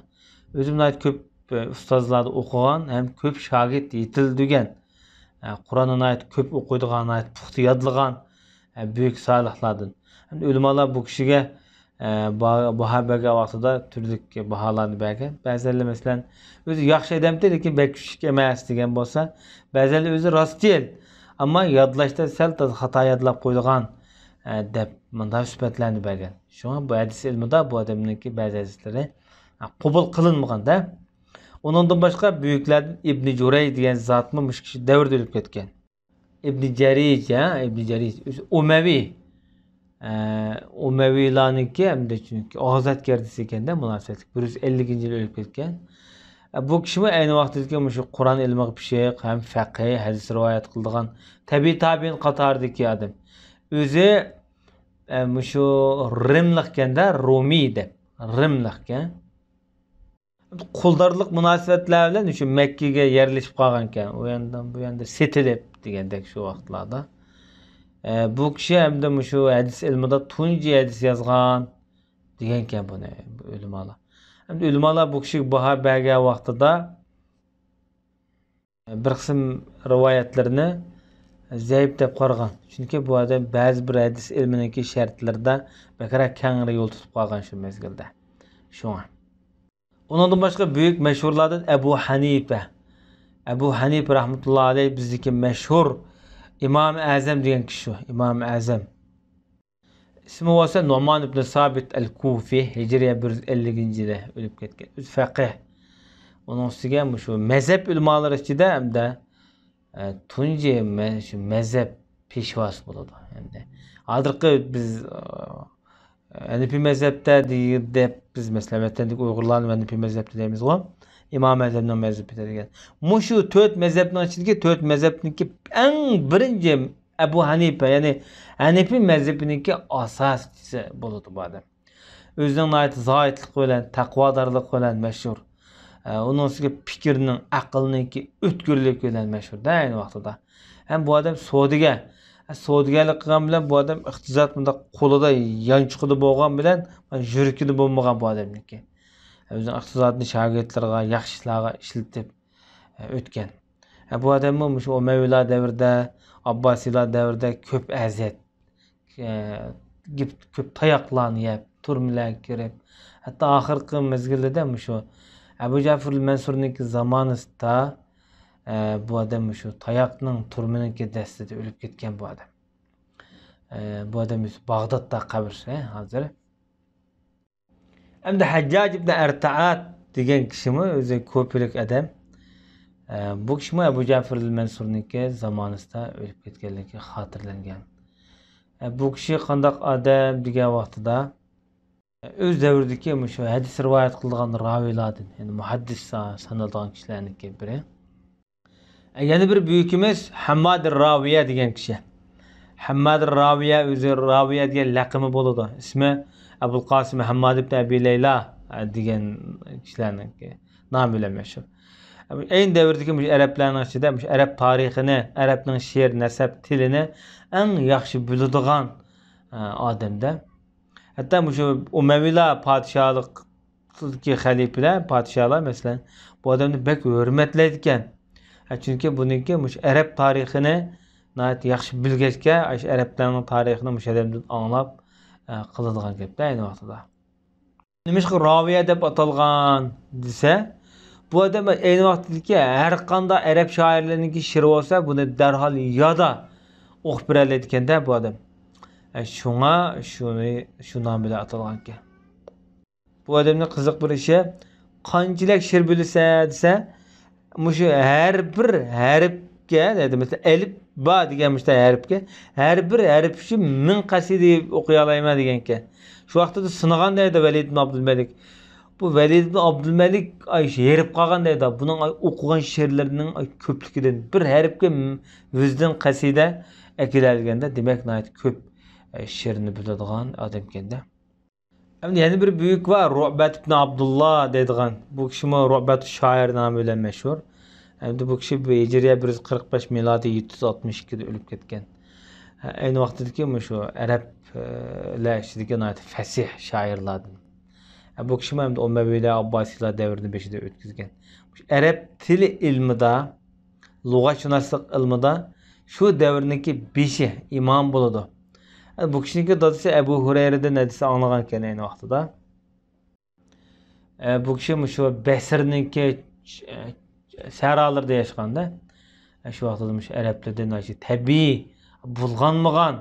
ئۆزىمۇ ناھايىتى كۆپ، ئە، ئۇستازلاردا ئوقۇغان ھەم كۆپ شاگىرت يېتىلدۈرگەن، ئە، قۇرئاننى ناھايىتى كۆپ ئوقۇيدىغان، ناھايىتى پۇختا يادلىغان، ئە، بۈيۈك سالىھلاردىن. ئەمدى ئۆلىمالار بۇ كىشىگە، ئە، با-، باھا بەرگەن ۋاقتىدا تۈرلۈك باھالارنى بەرگەن. بەزىلەر، مەسىلەن، ئۆزى ياخشى ئادەمتى، لېكىن بەك كۈچلۈك ئەمەس دېگەن بولسا، بەزىلەر ئۆزى راستىيىل، ئەمما يادلاشتا سەل خاتا يادلاپ قويىدىغان، ئە، دەپ مۇنداق سۈپەتلەرنى بەرگەن. شۇڭا بۇ ھەدىس ئىلمىدا بۇ ئادەمنىڭكى بەزى ھەدىسلىرى ھە، قوبۇل قىلىنمىغاندا. ئۇنىڭدىن باشقا بۈيۈكلەردىن ئىبنى جۇرەيج دېگەن زاتمۇ مۇشۇ كىشى دەۋرىدە ئۆلۈپ كەتكەن. ئىبنى جەرىج، ھە، ئىبنى جەرىج، ئۆزى ئۇمەۋى، ئە، ئۇمەۋىلارنىڭكى ھەمدە چۈنكى ئازاد گەردىسى ئىكەندە، مۇناسىۋەتلىك بىر يۈز ئەللىكىنچى يىلى ئۆلۈپ كەتكەن. ئە، بۇ كىشىمۇ ئەينى ۋاقتىدىكى مۇشۇ قۇرئان ئىلمىغا پىشىق، ھەم فەقىھ، ھەدىس رىۋايەت قىلىدىغان تەبىئىي تابىئىن قاتارىدىكى ئادەم. ئۆزى، ئە، مۇشۇ رىملىقكەندە، رومىي دەپ، رىملىقكەن. قۇلدارلىق مۇناسىۋەتلەر بىلەن شۇ مەككىگە يەرلىشىپ قالغانىكەن. ئۇ ياندىن بۇ ياندا سېتىلىپ دېگەندەك شۇ ۋاقىتلاردا. ئە، بۇ كىشى ھەمدە مۇشۇ ھەدىس ئىلمىدا تۇنجى ھەدىس يازغان دېگەنكەن بۇنى ئۆلىمالار. ھەمدە ئۆلىمالار بۇ كىشىگە باھا بەرگەن ۋاقتىدا بىر قىسىم رىۋايەتلىرىنى زەئىپ دەپ قارىغان. چۈنكى بۇ ئادەم بەزى بىر ھەدىس ئىلمىنىڭكى شەرتلىرىدە بەكرەك كەڭرى يول تۇتۇپ قالغان شۇ مەزگىلدە. شۇڭا. ئۇنىڭدىن باشقا بۈيۈك مەشھۇرلاردىن ئەبۇ ھەنىپە. ئەبۇ ھەنىپە رەھمەتۇللا ئەلەيھ بىزدىكى مەشھۇر ئىمام ئەزەم دېگەن كىشى شۇ. ئىمام ئەزەم. ئىسمى بولسا نومان ئىبن سابىت ئەل كۇفى، ھىجرىيە بىر يۈز ئەللىكىنچى يىلى ئۆلۈپ كەتكەن. ئۆزى فەقىھ. ئۇنىڭ ئۈستىگە مۇشۇ مەزھەپ ئۆلىمالىرى ئىچىدە ھەمدە، ئە، تۇنجى مە-، شۇ مەزھەپ پېشۋاسى بولىدۇ. ھەمدە ھازىرقى بىز، ئە، ھەنىپىي مەزھەپتە دېگەن دەپ بىز، مەسىلەن، ۋەتەندىكى ئۇيغۇرلارنى ھەنىپىي مەزھەپتە دەيمىزغۇ. ئىمام ئەزەمنىڭ مەزھىپىدە دېگەن. مۇشۇ تۆت مەزھەپنىڭ ئىچىدىكى تۆت مەزھەپنىڭكى ئەڭ بىرىنچى ئەبۇ ھەنىپە، يەنى ھەنىپىي مەزھىپىنىڭكى ئاساسچىسى بولىدۇ بۇ ئادەم. ئۆزىنىڭ ناھايىتى زاھىدلىقى بىلەن، تەقۋادارلىقى بىلەن مەشھۇر. ئە، ئۇنىڭ ئۈستىگە پىكرىنىڭ، ئەقىلنىڭكى ئۆتكۈرلۈكى بىلەن مەشھۇر-دە ئەينى ۋاقتىدا. ھەم بۇ ئادەم سودىگەر. ئە، سودىگەرلىك قىلغان بىلەن بۇ ئادەم ئىقتىساد مۇنداق قولىدا، يانچۇقىدا بولغان بىلەن، يۈرىكىدە بولمىغان بۇ ئادەمنىڭكى. ئۆزىنىڭ ئىقتىسادىنى شاگىرتلىرىغا، ياخشى ئىشلارغا ئىشلىتىپ، ئۆتكەن. ھە، بۇ ئادەممۇ مۇشۇ ئۇمەۋىيلار دەۋرىدە، ئابباسىيلار دەۋرىدە كۆپ ئەزىيەت، ئە، كۆپ تاياقلارنى يەپ، تۈرمىلەرگە كىرىپ، ھەتتا ئاخىرقى مەزگىلدە مۇشۇ ئەبۇ جەفىر مەنسۇرنىڭكى زامانىسىدا، ئە، بۇ ئادەم مۇشۇ تاياقنىڭ، تۈرمىنىڭكى دەستىدە ئۆلۈپ كەتكەن بۇ ئادەم. ئە، بۇ ئادەم باغدادتا قەبرىسى، ھە، ھازىر. ئەمدى ھەججاج ئىبن ئەرتائات دېگەن كىشىمۇ ئۆزى كۇپىلىك ئادەم. ئە، بۇ كىشىمۇ ئەبۇ جەفىر مەنسۇرنىڭكى زامانىسىدا ئۆلۈپ كەتكەنلىكى خاتىرىلەنگەن. ئە، بۇ كىشى قانداق ئادەم دېگەن ۋاقتىدا، ئۆز دەۋرىدىكى مۇشۇ ھەدىس رىۋايەت قىلىدىغان راۋىيلاردىن، يەنى مۇھەددىس سا-، سانىلىدىغان كىشىلەرنىڭكى بىرى. يەنە بىر بۈيۈكىمىز ھەممادىر راۋىيە دېگەن كىشى. ھەممادىر راۋىيە، ئۆزى راۋىيە دېگەن لەقىمى بولىدۇ. ئىسمى ئەبۇل قاسىم ھەمماد ئىبن ئەبى لەيلا دېگەن كىشىلەرنىڭكى نامى بىلەن مەشھۇر. ئەينى دەۋردىكى مۇشۇ ئەرەبلەرنىڭ ئىچىدە مۇشۇ ئەرەب تارىخىنى، ئەرەبنىڭ شېئىر، نەسەب، تىلىنى ئەڭ ياخشى بىلىدىغان، ئە، ئادەمدە. ھەتتا مۇشۇ ئۇمەۋىلار پادىشاھلىقىدىكى خەلىپىلەر، پادىشاھلار، مەسىلەن، بۇ ئادەمنى بەك ھۆرمەتلەيدىكەن. ھە، چۈنكى بۇنىڭكى مۇشۇ ئەرەب تارىخىنى ناھايىتى ياخشى بىلگەچكە، ئاشۇ ئەرەبلەرنىڭ تارىخىنى مۇشۇ ئادەمدىن ئاڭلاپ، ئە، قىلىدىغان گەپتە ئەينى ۋاقتىدا. نېمىشقا راۋىيە دەپ ئاتالغان دېسە، بۇ ئادەم ئەينى ۋاقتىدىكى ھەر قانداق ئەرەب شائىرلىرىنىڭكى شېئىرى بولسا، بۇنى دەرھال يادا ئوقۇپ بېرەلەيدىكەندە بۇ ئادەم. ئە، شۇڭا شۇنى، شۇ نام بىلەن ئاتالغانكەن. بۇ ئادەمنىڭ قىزىق بىر ئىشى، قانچىلىك شېئىر بىلىسەن دېسە، مۇشۇ ھەر بىر ھەرپكە، دەيدۇ، مەسىلەن، ئەلىپ با دېگەن مۇشۇنداق ھەرپكە، ھەر بىر ھەرپ ئۈچۈن مىڭ قەسىدە ئوقۇيالايمەن دېگەنكەن. شۇ ۋاقتىدا سىنىغان دەيدۇ ۋەلىد ئىبن ئابدۇلمەلىك. بۇ ۋەلىد ئىبن ئابدۇلمەلىك، ئاي، ھېرىپ قالغان دەيدۇ. بۇنىڭ، ئاي، ئوقۇغان شېئىرلىرىنىڭ، ئاي، كۆپلۈكىدىن بىر ھەرپكە م-، يۈزدىن قەسىدە ئەكېلەلىگەندە، دېمەك، ناھايىتى كۆپ، ئاي، شېئىرنى بىلىدىغان ئادەمكەندە. ئەمدى يەنە بىر بۈيۈك بار، رۇبەت ئىبن ئابدۇللا دەيدىغان. بۇ كىشىمۇ رۇبەت شائىر نامى بىلەن مەشھۇر. ئەمدى بۇ كىشى بۇ ھىجرىيە بىر يۈز قىرىق بەش، مىلادىي يەتتە يۈز ئاتمىش ئىككىدە ئۆلۈپ كەتكەن. ئەينى ۋاقتىدىكى مۇشۇ ئەرەبلەر ئىچىدىكى ناھايىتى فەسىھ شائىرلاردىن. بۇ كىشىمۇ ئەمدى ئۇمەۋىيلەر، ئابباسىيلار دەۋرىنى بېشىدا ئۆتكۈزگەن. ئەرەب تىلى ئىلمىدا، لۇغەتشۇناسلىق ئىلمىدا شۇ دەۋرنىڭكى بېشى، ئىمام بولىدۇ. بۇ كىشىنىڭكى دادىسى ئەبۇ ھۇرەيرىدىن ھەدىس ئاڭلىغان ئىكەن ئەينى ۋاقتىدا. ئە، بۇ كىشى مۇشۇ بەسرىنىڭكى، ئە، سەھرالىرىدا ياشىغاندا. ئە، شۇ ۋاقتىدا مۇشۇ ئەرەبلەردىن ئاشۇ تەبىئىي بۇلغانمىغان،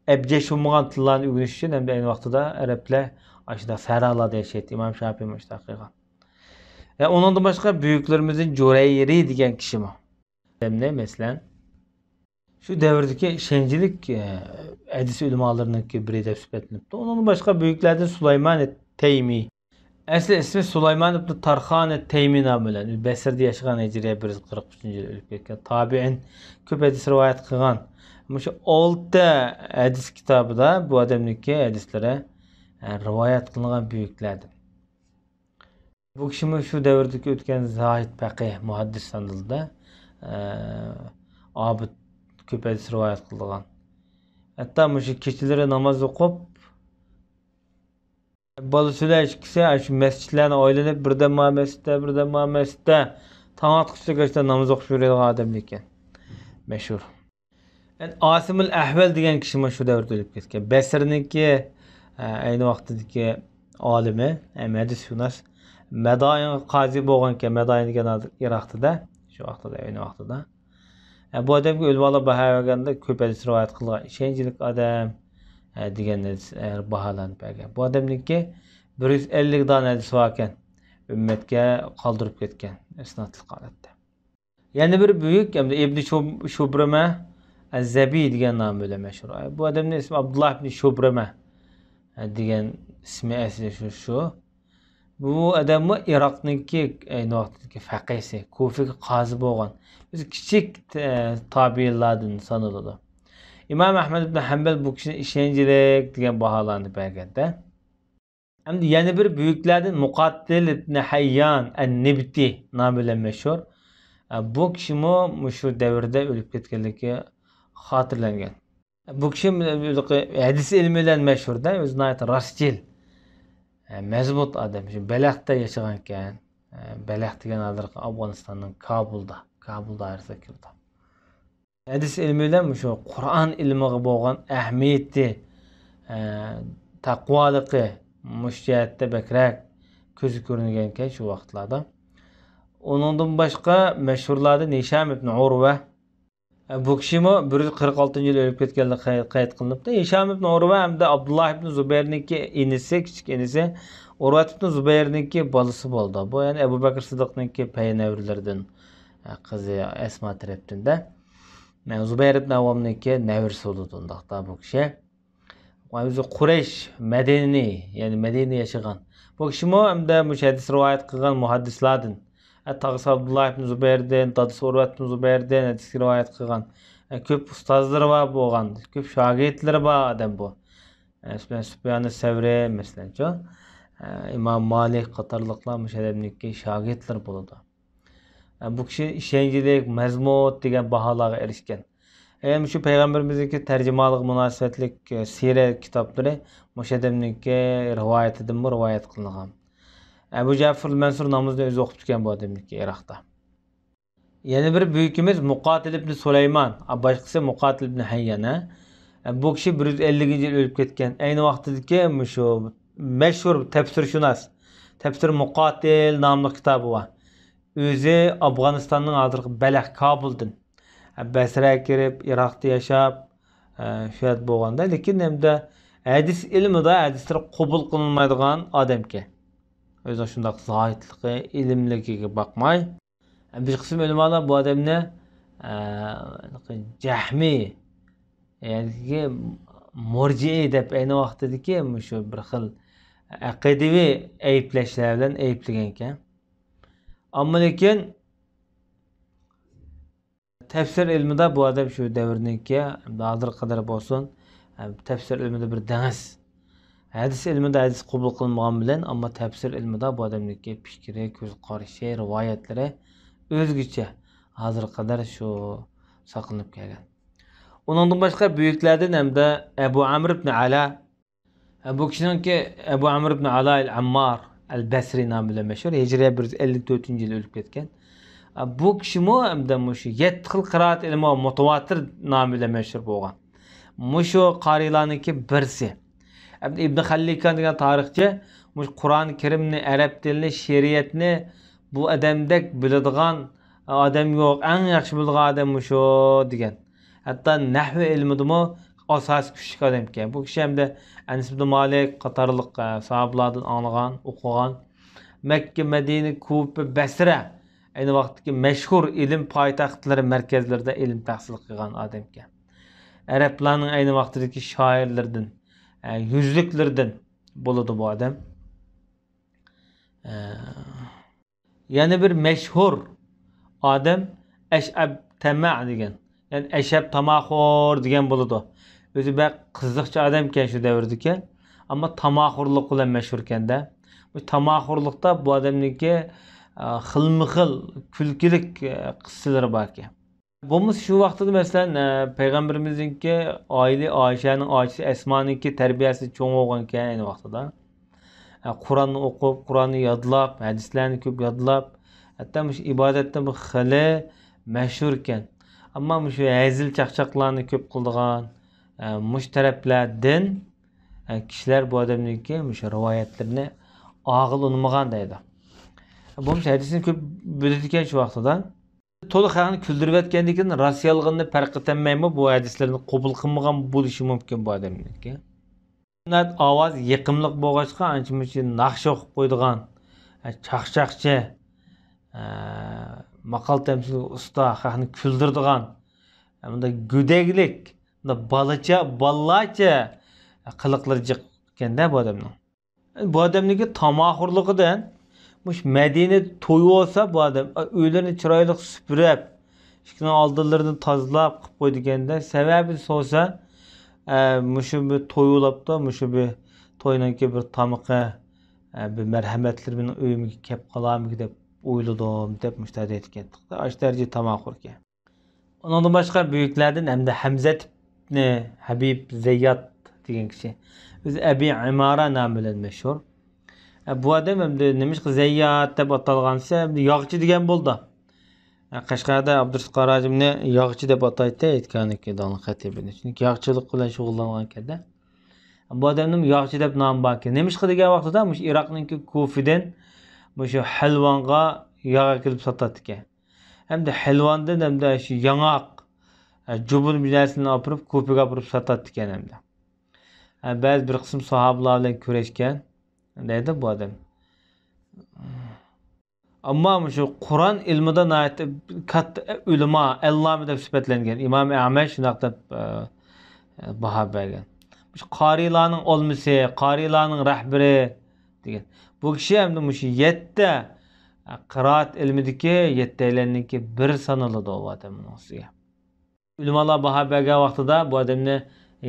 ئەبجەش بولمىغان تىللارنى ئۆگىنىش ئۈچۈن ھەمدە ئەينى ۋاقتىدا ئەرەبلەر ئاشۇنداق سەھراlarda ياشايتتى. ئىمام شاپىي مۇشۇنداق قىلغان. ئۇنىڭدىن باشقا بۈيۈكلىرىمىزدىن جۇرەيرى دېگەن كىشىمۇ. ئادەمنى، مەسىلەن، شۇ دەۋردىكى ئىشەنچلىك، ئە، ھەدىس ئۆلىمالىرىنىڭكى بىرى دەپ سۈپەتلىنىپتۇ. ئۇنىڭدىن باشقا بۈيۈكلەردىن سۇلايمان تەيمى. ئەسلى ئىسمى سۇلايمان ئىبن تارخان تەيمى نامى بىلەن. بەسرىدە ياشىغان، ھىجرىيە بىر يۈز قىرىق ئۈچىنچى يىل ئۆلۈپ كەتكەن. تابىئىن، كۆپ ھەدىس رىۋايەت قىلغان. مۇشۇ ئالتە ھەدىس كىتابىدا بۇ ئادەمنىڭكى ھەدىسلىرى، ئە، رىۋايەت قىلىنغان بۈيۈكلەردىن. بۇ كىشىمۇ شۇ دەۋردىكى ئۆتكەن زاھىد پەقىھ، مۇھەددىس سانىلىدۇ. ئە، ئابىد، كۆپ ھەدىس رىۋايەت قىلىدىغان. ھەتتا مۇشۇ كېچىلىرى ناماز ئوقۇپ، بالىسى بىلەن ئىككىسى ئاشۇ مەسچىتلەرنى ئايلىنىپ، بىردەم ما مەسچىتتە، بىردەم ما مەسچىتتە، تاڭ ئاتقۇچىلىك ئاشۇ ناماز ئوقۇپ يۈرىدىغان ئادەم ئىكەن. مەشھۇر. ئاسىمۇل ئەھۋەل دېگەن كىشىمۇ شۇ دەۋردە ئۆلۈپ كەتكەن. بەسرىنىڭكى، ئە، ئەينى ۋاقتىدىكى ئالىمى، ھەم ھەدىسشۇناس. مەدائىنغا قازى بولغانكەن. مەدائىن دېگەن ھازىر ئىراقتىدا، شۇ ۋاقتىدا، ئەينى ۋاقتىدا. ئە، بۇ ئادەمگە ئۆلىمالار باھا بەرگەندە، كۆپ ھەدىس رىۋايەت قىلغان، ئىشەنچلىك ئادەم، ئە، دېگەن ھەدىس، ئە، باھالارنى بەرگەن. بۇ ئادەمنىڭكى بىر يۈز ئەللىك دانە ھەدىسى باركەن، ئۈممەتكە قالدۇرۇپ كەتكەن، ئىسنادلىق ھالەتتە. يەنە بىر بۈيۈك، ئەمدى ئىبنى شۇب-، شۇبرىمە ئەز-زەبى دېگەن نامى بىلەن مەشھۇر. بۇ ئادەمنىڭ ئىسمى ئابدۇللا ئىبنى شۇبرىمە دېگەن ئىسمى ئەسلى شۇ، شۇ. بۇ ئادەممۇ ئىراقنىڭكى ئەينى ۋاقىتتىكى فەقىھسى، كۇفىگە قازى بولغان. ئۆزى كىچىك، ئە، تابىئىنلاردىن سانىلىدۇ. ئىمام ئەھمەد ئىبنى ھەمبەل بۇ كىشىنى ئىشەنچلىك دېگەن باھالارنى بەرگەندە. ئەمدى يەنە بىر بۈيۈكلەردىن مۇقاتىل ئىبنى ھەييان ئەن-نىبتى نامى بىلەن مەشھۇر. ئە، بۇ كىشىمۇ مۇشۇ دەۋردە ئۆلۈپ كەتكەنلىكى خاتىرىلەنگەن. بۇ كىشى ھەدىس ئىلمى بىلەن مەشھۇر-دە، ئۆزى ناھايىتى راستچىل، ئە، مەزمۇت ئادەم. شۇ بەلەختە ياشىغانكەن. ئە، بەلەخ دېگەن ھازىرقى ئافغانىستاننىڭ كابۇلدا، كابۇل دائىرىسىگە كىرىدۇ. ھەدىس ئىلمى بىلەن مۇشۇ قۇرئان ئىلمىغا بولغان ئەھمىيىتى، ئە، تەقۋالىقى مۇشۇ جەھەتتە بەكرەك كۆزگە كۆرۈنگەنكەن شۇ ۋاقىتلاردا. ئۇنىڭدىن باشقا مەشھۇرلاردىن ھىشام ئىبن ئۇرۋە. ئە، بۇ كىشىمۇ بىر يۈز قىرىق ئالتىنچى يىل ئۆلۈپ كەتكەنلىكى قەي-، قەيت قىلىنىپتۇ. ھىشام ئىبن ئۇرۋە ھەمدە ئابدۇللا ئىبن زۇبەيرنىڭكى ئىنىسى، كىچىك ئىنىسى، ئۇرۋەت ئىبن زۇبەيرنىڭكى بالىسى بولىدۇ. بۇ، يەنى ئەبۇ بەكرى سىددىقنىڭكى پەينەۋىرلىرىدىن، ئە، قىزى ئەسما تەرەپتىن-دە. مەن زۇبەير ئىبن ئاۋۋامنىڭكى نەۋرىسى بولىدۇ ئۇنداقتا بۇ كىشى. ئۆزى قۇرەيش، مەدەنىي، يەنى مەدىنىدە ياشىغان. بۇ كىشىمۇ ھەمدە مۇشۇ ھەدىس رىۋايەت قىلغان مۇھەددىسلاردىن. ئە، تاغىسى ئابدۇللا ئىبن زۇبەيردىن، دادىسى ئۇرۋەت ئىبن زۇبەيردىن ھەدىس رىۋايەت قىلغان. ئە، كۆپ ئۇستازلىرى بار بولغان، كۆپ شاگىرتلىرى بار ئادەم بۇ. ئە، مەسىلەن، سۇپيانى سەۋرى، مەسىلەنچۇ، ئە، ئىمام مالىك قاتارلىقلار مۇشۇ ئادەمنىڭكى شاگىرتلىرى بولىدۇ. ئە، بۇ كىشى ئىشەنچلىك، مەزمۇت دېگەن باھالارغا ئېرىشكەن. ئە، مۇشۇ پەيغەمبىرىمىزنىڭكى تەرجىمانلىقىغا مۇناسىۋەتلىك، ئە، سىيرە كىتابلىرى مۇشۇ ئادەمنىڭكى رىۋايىتىدىنمۇ رىۋايەت قىلىنغان. ئەبۇ جەفىر مەنسۇر نامىزىنى ئۆزى ئوقۇپتىكەن بۇ ئادەمنىڭكى ئىراقتا. يەنە بىر بۈيۈكىمىز مۇقاتىل ئىبنى سۇلايمان، ئا، باشقىسى مۇقاتىل ئىبنى ھەييان، ھە؟ ئە، بۇ كىشى بىر يۈز ئەللىكىنچى يىل ئۆلۈپ كەتكەن. ئەينى ۋاقتىدىكى مۇشۇ مەشھۇر تەپسىرشۇناس، تەپسىر مۇقاتىل ناملىق كىتابى بار. ئۆزى ئافغانىستاننىڭ ھازىرقى بەلەخ، كابۇلدىن. ئە، بەسرەگە كىرىپ، ئىراقتا ياشاپ، ئە، شۇ يەردە بولغاندا، لېكىن ھەمدە ھەدىس ئىلمىدا ھەدىسلىرى قوبۇل قىلىنمايدىغان ئادەمكەن. ئۆزىنىڭ شۇنداق زاھىدلىقى، ئىلىملىكىگە باقماي، بىر قىسىم ئۆلىمالار بۇ ئادەمنى، ئە، جەھمىي، يەنى مۇرجىئى دەپ ئەينى ۋاقتىدىكى مۇشۇ بىر خىل ئەقىدىۋى ئەيىبلەشلەر بىلەن ئەيىبلىگەنىكەن. ئەمما لېكىن تەپسىر ئىلمىدا بۇ ئادەم شۇ دەۋرنىڭكى، ھازىرغا قەدەر بولسۇن، تەپسىر ئىلمىدا بىر دېڭىز. ھەدىس ئىلمىدا ھەدىس قوبۇل قىلمىغان بىلەن، ئەمما تەپسىر ئىلمىدا بۇ ئادەمنىڭكى پىكرى، كۆز قارىشى، رىۋايەتلىرى ئۆزگىچە. ھازىرغا قەدەر شۇ ساقلىنىپ كەلگەن. ئۇنىڭدىن باشقا بۈيۈكلەردىن ھەمدە ئەبۇ ئەمر ئىبن ئەلا، بۇ كىشىنىڭكى ئەبۇ ئەمر ئىبن ئالا ئەل ئەممار ئەل بەسرى نامى بىلەن مەشھۇر. ھىجرىيە بىر يۈز ئەللىك تۆتىنچى يىلى ئۆلۈپ كەتكەن. بۇ كىشىمۇ ھەمدە مۇشۇ يەتتە خىل قىرائەت ئىلمى بار، مۇتىۋاتىر نامى بىلەن مەشھۇر بولغان. مۇشۇ قارىيلارنىڭكى بىرسى. ئىبن خەللىكان دېگەن تارىخچى مۇشۇ قۇرئان كەرىمنى، ئەرەب تىلىنى، شېئىرىيەتنى بۇ ئادەمدەك بىلىدىغان ئادەم يوق، ئەڭ ياخشى بىلىدىغان ئادەم مۇشۇ دېگەن. ھەتتا نەھۋى ئىلمىدىمۇ ئاساسىي كۈچلۈك ئادەمكەن. بۇ كىشى ھەمدە ئەنەس ئىبن مالىك قاتارلىق، ئە، ساھابىلاردىن ئاڭلىغان، ئوقۇغان. مەككە، مەدىنە، كۇفە، بەسرە، ئەينى ۋاقىتتىكى مەشھۇر ئىلىم پايتەختلىرى مەركەزلىرىدە ئىلىم تەھسىل قىلغان ئادەمكەن. ئەرەبلەرنىڭ ئەينى ۋاقتىدىكى شائىرلىرىدىن، ئە، يۈزلۈكلىرىدىن بولىدۇ بۇ ئادەم. ئە، يەنە بىر مەشھۇر ئادەم ئەشئەب تەمەئ دېگەن. يەنى ئەشئەب تاماخور دېگەن بولىدۇ. ئۆزى بەك قىزىقچى ئادەمكەن شۇ دەۋردىكى. ئەمما تاماخورلۇق بىلەن مەشھۇركەن-دە. بۇ تاماخورلۇقتا بۇ ئادەمنىڭكى، ئە، خىلمۇ خىل كۈلكىلىك، ئە، قىسسىلىرى باركەن. بولمىسا شۇ ۋاقتىدا، مەسىلەن، ئە، پەيغەمبىرىمىزنىڭكى ئائىلە، ئائىشەنىڭ ئاچىسى ئەسمانىڭكى تەربىيەسىدە چوڭ بولغانكەن ئەينى ۋاقتىدا. ئە، قۇرئاننى ئوقۇپ، قۇرئاننى يادلاپ، ھەدىسلەرنى كۆپ يادلاپ، ھەتتا مۇشۇ ئىبادەتتە بۇ خېلى مەشھۇركەن. ئەمما مۇشۇ ھەزىل چاقچاقلارنى كۆپ قىلىدىغان، ئە، مۇشۇ تەرەپلەردىن، ئە، كىشىلەر بۇ ئادەمنىڭكى مۇشۇ رىۋايەتلىرىنى ئاغىل ئۇنىمىغان دەيدۇ. بولمىسا ھەدىسنى كۆپ بىلىدىكەن شۇ ۋاقتىدا. تولا خەقنى كۈلدۈرۈۋەتكەندىن كېيىن راسىيالىقىنى پەرق ئېتەلمەيمۇ، بۇ ھەدىسلەرنى قوبۇل قىلمىغان بولۇشى مۇمكىن بۇ ئادەمنىڭكى. ناھايىتى ئاۋازى يېقىملىق بولغاچقا، ئانچە-مۇنچە ناخشا ئوقۇپ قويىدىغان، ئە، چاقچاقچى، ئە، ماقال تەمسىلگە ئۇستا، خەقنى كۈلدۈرىدىغان، ئە، بۇنداق گۆدەكلىك، بۇنداق بالىچە، بالىلارچە قىلىقلىرى جىق ئىكەن-دە بۇ ئادەمنىڭ. بۇ ئادەمنىڭكى تاماخورلۇقىدىن، مۇشۇ مەدىنە تويى بولسا، بۇ ئادەم ئۆيلىرىنى چىرايلىق سۈپۈرۈپ، ئىشىكنىڭ ئالدىلىرىنى تازىلاپ قىلىپ قويىدىكەن-دە. سەۋەبىنى سورىسا، ئە، مۇشۇ بىر توي بولاپتۇ، مۇشۇ بىر توينىڭكى بىر تامىقى، ئە، بىر مەرھەمەتلىرى مېنىڭ ئۆيۈمگە كەپ قالارمىكىن دەپ ئويلىدىم، دەپ مۇشۇنداق دەيدىكەن. ئاشۇ دەرىجىدە تاماخوركەن. ئۇنىڭدىن باشقا بۈيۈكلەردىن ھەمدە ھەمزەت ئىبنى ھەبىب زەييات دېگەن كىشى. ئۆزى ئەبى ئىمارە نامى بىلەن مەشھۇر. ئە، بۇ ئادەم ھەمدە نېمىشقا زەييات دەپ ئاتالغان دېسە، ھەمدە ياغچى دېگەن بولىدۇ. ئە، قەشقەردە ئابدۇرۇزۇق قاراجىمنى ياغچى دەپ ئاتايتتى، ئېيتكانىكى داڭلىق خەتىبىنى. چۈنكى ياغچىلىق بىلەن شۇغۇللانغانكەن-دە. بۇ ئادەمنىمۇ ياغچى دەپ نامى باركەن. نېمىشقا دېگەن ۋاقتىدا مۇشۇ ئىراقنىڭكى كۇفىدىن مۇشۇ ھەلۋانغا ياغ ئەكېلىپ ساتاتتىكەن. ھەمدە ھەلۋاندىن ھەمدە شۇ ياڭاق، ئە، جۇبۇن بىر نەرسىلەرنى ئاپىرىپ، كۇفىگە ئاپىرىپ ساتاتتىكەن ھەمدە. ئە، بەزى بىر قىسىم ساھابىلار بىلەن كۆرۈشكەن، دەيدۇ بۇ ئادەم. ئەمما مۇشۇ قۇرئان ئىلمىدا ناھايىتى كاتتا ئۆلىما، ئەللامە دەپ سۈپەتلەنگەن. ئىمام ئەمەش شۇنداق دەپ، ئە، ئە، باھا بەرگەن. مۇشۇ قارىيلارنىڭ ئالمىسى، قارىيلارنىڭ رەھبىرى دېگەن. بۇ كىشى ھەمدە مۇشۇ يەتتە، ئە، قىرائەت ئىلمىدىكى يەتتەيلەننىڭكى بىرى سانىلىدۇ، ئۇ ئادەمنىڭ ئۈستىگە. ئۆلىمالار باھا بەرگەن ۋاقتىدا بۇ ئادەمنى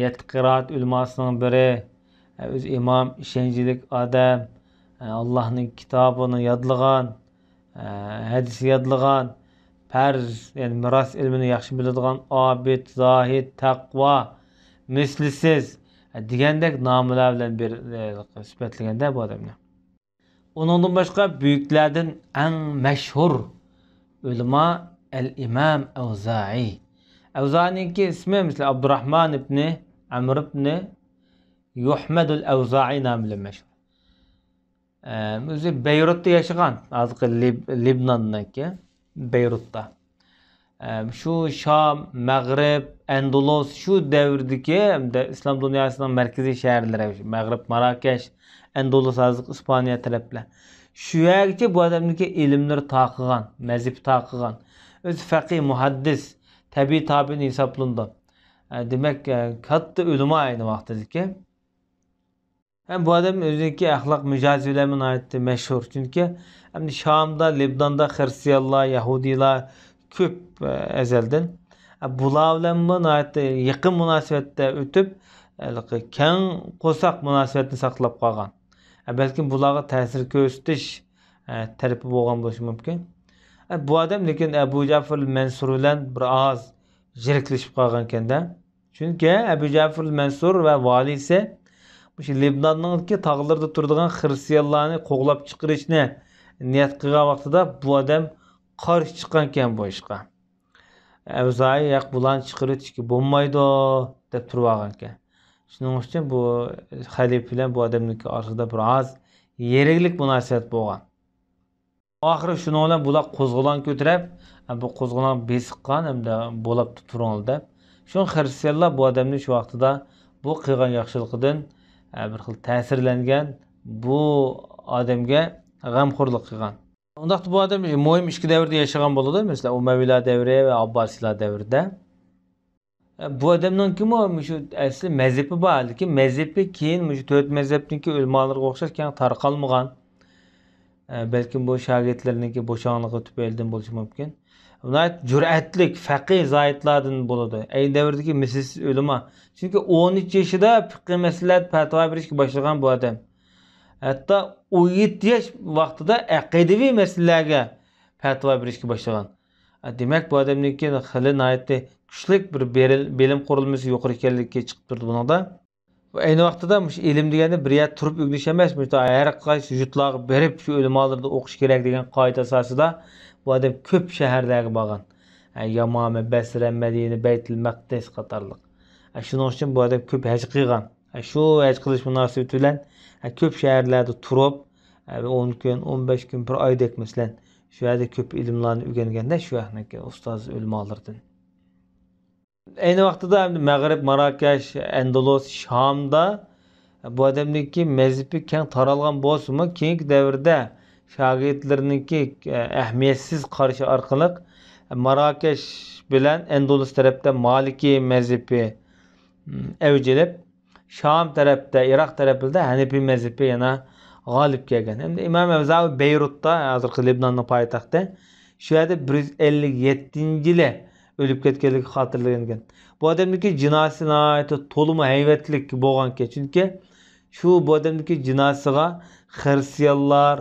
يەتتە قىرائەت ئۆلىماسىنىڭ بىرى، ئۆزى ئىمام، ئىشەنچلىك ئادەم، ئاللاھنىڭ كىتابىنى يادلىغان، ھەدىسنى يادلىغان، پەرز، يەنى مىراس ئىلمىنى ياخشى بىلىدىغان، ئابىد، زاھىد، تەقۋا، مىسلىسىز دېگەندەك نامىلەر بىلەن بىر، سۈپەتلىگەندە بۇ ئادەمنى. ئۇنىڭدىن باشقا بۈيۈكلەردىن ئەڭ مەشھۇر ئۆلىما ئەل-ئىمام ئەۋزائىي. ئەۋزائىينىڭكى ئىسمى، مىسلى، ئابدۇراھمان ئىبنى ئەمر ئىبنى يۇھمەدۇل ئەۋزائىي نامى بىلەن مەشھۇر. ئە، ئۆزى بەيرۇتتا ياشىغان، ھازىرقى لىب-، لىبناندىكى بەيرۇتتا. ئە، شۇ شام، مەغرىب، ئەندۇلۇس، شۇ دەۋردىكى ھەمدە ئىسلام دۇنياسىنىڭ مەركىزىي شەھەرلىرى، مەغرىب، ماراكەش، ئەندۇلۇس، ھازىرقى ئىسپانىيە تەرەپلەر. شۇ يەرگىچە بۇ ئادەمنىڭكى ئىلىملىرى تارقىغان، مەزھىپى تارقىغان. ئۆزى فەقىھ، مۇھەددىس، تەبىئىي تابىئىن ھېسابلىنىدۇ. ئە، دېمەك، ئە، كاتتا ئۆلىما ئەينى ۋاقتىدىكى. ھەم بۇ ئادەم ئۆزىنىڭكى ئەخلاق مىجەزى بىلەنمۇ ناھايىتى مەشھۇر. چۈنكى ئەمدى شامدا، لىبناندا خىرىستىيانلار، يەھۇدىيلار كۆپ، ئە، ئەزەلدىن. ئە، بۇلار بىلەنمۇ ناھايىتى يېقىن مۇناسىۋەتتە ئۆتۈپ، ھېلىقى كەڭ قورساق مۇناسىۋەتنى ساقلاپ قالغان. ئە، بەلكىم بۇلارغا تەسىر كۆرسىتىش، ئە، تەرىپى بولغان بولۇشى مۇمكىن. ئە، بۇ ئادەم لېكىن ئەبۇ جەفەر مەنسۇر بىلەن بىر ئاز يىرىكلىشىپ قالغانكەن-دە. چۈنكى ئەبۇ جەفەر مەنسۇر ۋە ۋالىسى مۇشۇ لىبناننىڭكى تاغلىرىدا تۇرىدىغان خىرىستىيانلارنى قوغلاپ چىقىرىشنى نىيەت قىلغان ۋاقتىدا بۇ ئادەم قارشى چىققانكەن بۇ ئىشقا. ئەۋزائىي، ياق، بۇلارنى چىقىرىۋېتىشكە بولمايدۇ، دەپ تۇرۇۋالغانكەن. شۇنىڭ ئۈچۈن بۇ خەلىپە بىلەن بۇ ئادەمنىڭكى ئارىسىدا بىر ئاز يېرىكلىك مۇناسىۋەت بولغان. ئاخىرى شۇنىڭ بىلەن بۇلار قوزغىلاڭ كۆتۈرۈپ، بۇ قوزغىلاڭ بېسىققان ھەمدە بولاپتۇ تۇرۇڭلار دەپ. شۇڭا خىرىستىيانلار بۇ ئادەمنى شۇ ۋاقتىدا بۇ قىلغان ياخشىلىقىدىن، بىر خىل تەسىرلەنگەن، بۇ ئادەمگە غەمخورلۇق قىلغان. ئۇنداقتا بۇ ئادەم مۇھىم ئىككى دەۋردە ياشىغان بولىدۇ، مەسىلەن، ئۇمەۋىيلار دەۋرى ۋە ئابباسىيلار دەۋرىدە. بۇ ئادەمنىڭكىمۇ مۇشۇ ئەسلى مەزھىپى بار، لېكىن مەزھىپى كېيىن مۇشۇ تۆت مەزھەپنىڭكى ئۆلىمالىرىغا ئوخشاش كەڭ تارقالمىغان. ئە، بەلكىم بۇ شاگىرتلىرىنىڭكى بوشاڭلىقى تۈپەيلىدىن بولۇشى مۇمكىن. ناھايىتى جۈرئەتلىك، پەقىھ زاھىدلاردىن بولىدۇ. ئەينى دەۋردىكى مىسلىسىز ئۆلىما. چۈنكى ئون ئۈچ يېشىدا پىقھىي مەسىلىلەردە پەتىۋا بېرىشكە باشلىغان بۇ ئادەم. ھەتتا ئون يەتتە ياش ۋاقتىدا ئەقىدىۋى مەسىلىلەرگە پەتىۋا بېرىشكە باشلىغان. دېمەك، بۇ ئادەمنىڭكى خېلى ناھايىتى كۈچلۈك بىر بېرىل-، بىلىم قۇرۇلمىسى يۇقىرى ئىكەنلىكى چىقىپ تۇرىدۇ بۇنىڭدا. ئەينى ۋاقتىدا مۇشۇ ئىلىم دېگەندە بىر يەردە تۇرۇپ ئۆگىنىش ئەمەس، مۇشۇ ھەر قايسى يۇرتلارغا بېرىپ، شۇ ئۆلىمالىرىدا ئوقۇش كېرەك دېگەن قائىدە ئاساسىدا بۇ ئادەم كۆپ شەھەرلەرگە بارغان. ھە، يامامە، بەسرە، مەدىنە، بەيتۇل مەقدىس قاتارلىق. ھە، شۇنىڭ ئۈچۈن بۇ ئادەم كۆپ ھەج قىلغان. ھە، شۇ ھەج قىلىش مۇناسىۋىتى بىلەن، ھە، كۆپ شەھەرلەردە تۇرۇپ، ھە، ئون كۈن، ئون بەش كۈن، بىر ئايدەك، مەسىلەن، شۇ يەردە كۆپ ئىلىملارنى ئۆگەنگەندە، شۇ يەرنىڭكى ئۇستاز ئۆلىمالىرىدىن. ئەينى ۋاقتىدا ئەمدى مەغرىب، ماراكەش، ئەندۇلۇس، شامدا بۇ ئادەمنىڭكى مەزھىپى كەڭ تارالغان بولسىمۇ، كېيىنكى دەۋردە شاگىرتلىرىنىڭكى ئەھمىيەتسىز قارىشى ئارقىلىق ماراكەش بىلەن ئەندۇلۇس تەرەپتە مالىكىي مەزھىپى ئەۋج ئېلىپ، شام تەرەپتە، ئىراق تەرەپلىرىدە ھەنىپىي مەزھىپى يەنە غالىب كەلگەن. ئەمدى ئىمام ئەۋزائى بەيرۇتتا، ھازىرقى لېبناننىڭ پايتەختى، شۇ يەردە بىر يۈز ئەللىك يەتتىنچى يىلى ئۆلۈپ كەتكەنلىكى خاتىرىلەنگەن. بۇ ئادەمنىڭكى جىناسى ناھايىتى تولىمۇ ھەيۋەتلىك بولغانىكەن، چۈنكى شۇ بۇ ئادەمنىڭكى جىناسىغا خىرىستىيانلار،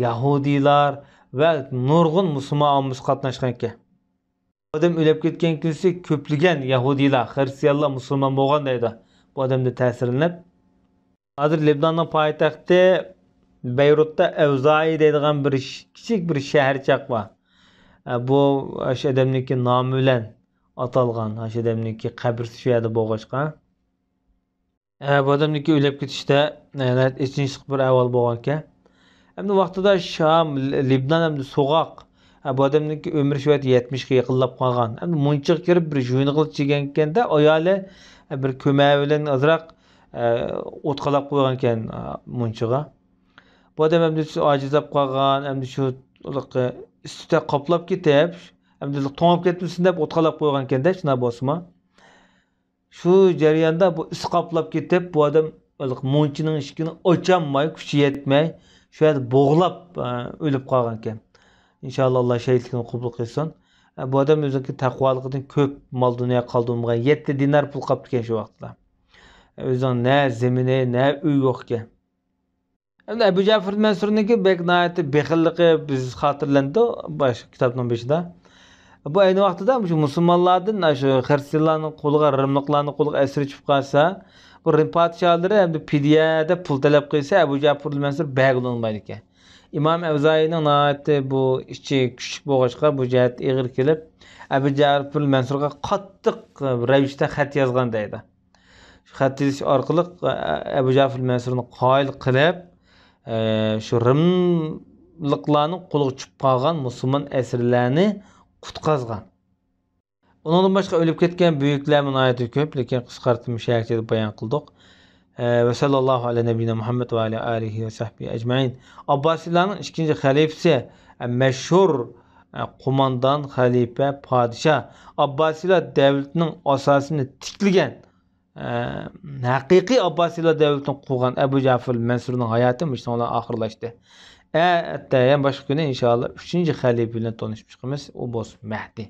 يەھۇدىيلار ۋە نۇرغۇن مۇسۇلمان ئاممىسى قاتناشقانىكەن. ئادەم ئۆلۈپ كەتكەن كۈنسى كۆپلىگەن يەھۇدىيلار، خىرىستىيانلار مۇسۇلمان بولغان دەيدۇ. بۇ ئادەمدىن تەسىرلىنىپ، ھازىر لېبناننىڭ پايتەختى بەيرۇتتا ئەۋزائى دەيدىغان بىر ش-، كىچىك بىر شەھەرچەك بار. ئە، بۇ ئاشۇ ئادەمنىڭكى نامى بىلەن ئاتالغان، ئاشۇ ئادەمنىڭكى قەبرىسى شۇ يەردە بولغاچقا. ئە، بۇ ئادەمنىڭكى ئۆلۈپ كېتىشتە، ئە، ناھايىتى ئېچىنىشلىق بىر ئەھۋال بولغانىكەن. ئەمدى ۋاقتىدا شام، لىبنان ھەمدە سوغاق، ئە، بۇ ئادەمنىڭكى ئۆمرى شۇ ۋاقىت يەتمىشكە يېقىنلاپ قالغان. ئەمدى مۇنچىغا كىرىپ بىر ژۇينىغىلى چىگەنكەندە، ئايالى، ئە، بىر كۆمەي بىلەن ئازراق، ئە، ئوت قالاپ قويغانىكەن، ئە، مۇنچىغا. بۇ ئادەم ئەمدى ئاجىزلاپ قالغان، ئەمدى شۇ ئىسسىتە قاپلاپ كېتىپ، ئەمدى توڭۇپ كەتمىسۇن دەپ ئوت قالاپ قويغانكەندە، شۇنداق بولسىمۇ. شۇ جەرياندا بۇ ئىس قاپلاپ كېتىپ، بۇ ئادەم مۇنچىنىڭ ئىشىكىنى ئاچالماي، كۈچى يەتمەي، شۇ يەردە بوغۇلاپ، ئە، ئۆلۈپ قالغانىكەن. ئىنشاللا، ئاللا شېھىتلىكىنى قوبۇل قىلسۇن. ئە، بۇ ئادەم ئۆزىنىڭكى تەقۋالىقىدىن كۆپ مال دۇنيا قالدۇرمىغان، يەتتە دىنار پۇل قاپتىكەن شۇ ۋاقىتتا. ئە، ئۆزىنىڭ نە زېمىنى، نە ئۆيى يوقكەن. ئەمدى ئەبۇ جەفىر مەنسۇرنىڭكى بەك ناھايىتى بېخىللىقى بىز خاتىرىلەندى باشقا كىتابنىڭ بېشىدا. بۇ ئەينى ۋاقتىدا مۇشۇ مۇسۇلمانلاردىن، شۇ خىرىستىيانلارنىڭ قولىغا، رىملىقلارنىڭ قولىغا ئەسىر چۈشۈپ قالسا، بۇ رىم پادىشاھلىرى ئەمدى پىدىيە دەپ پۇل تەلەپ قىلسا، ئەبۇ جەفىر مەنسۇر بەرگىلى ئۇنىمايدىكەن. ئىمام ئەۋزائىينىڭ ناھايىتى بۇ ئىچى كۈچلۈك بولغاچقا، بۇ جەھەتتە ئېغىر كېلىپ، ئەبۇ جەفىر مەنسۇرغا قاتتىق رەۋىشتە خەت يازغان دەيدۇ. شۇ خەت يېزىش ئارقىلىق، ئە، ئەبۇ جەفىر مەنسۇرنى قايىل قىلىپ، ئە، شۇ رىملىقلارنىڭ قولىغا چۈشۈپ قالغان مۇسۇلمان ئەسىرلەرنى قۇتقازغان. ئۇنىڭدىن باشقا ئۆلۈپ كەتكەن بۈيۈكلەرمۇ ناھايىتى كۆپ، لېكىن قىسقارتىپ مۇشۇ يەرگىچە بايان قىلدۇق. ئە، ۋە سەللەللاھۇ ئەلا نەبىييىنا مۇھەممەد ۋە ئەلا ئالىھى ۋە سەھبىھى ئەجمەئىن. ئابباسىيلارنىڭ ئىككىنچى خەلىپىسى، ئە، مەشھۇر، ئە، قوماندان، خەلىپە، پادىشاھ، ئابباسىيلار دەۋلىتىنىڭ ئاساسىنى تىكلىگەن، ئە، ھەقىقىي ئابباسىيلار دەۋلىتىنى قۇرغان ئەبۇ جەفەر مەنسۇرنىڭ ھاياتى مۇشۇنىڭ بىلەن ئاخىرلاشتى. ئەتە يەنە باشقا كۈنى ئىنشائاللا ئۈچىنچى خەلىپە بىلەن تونۇشۇپ چىقىمىز. ئۇ بولسا مەھدى.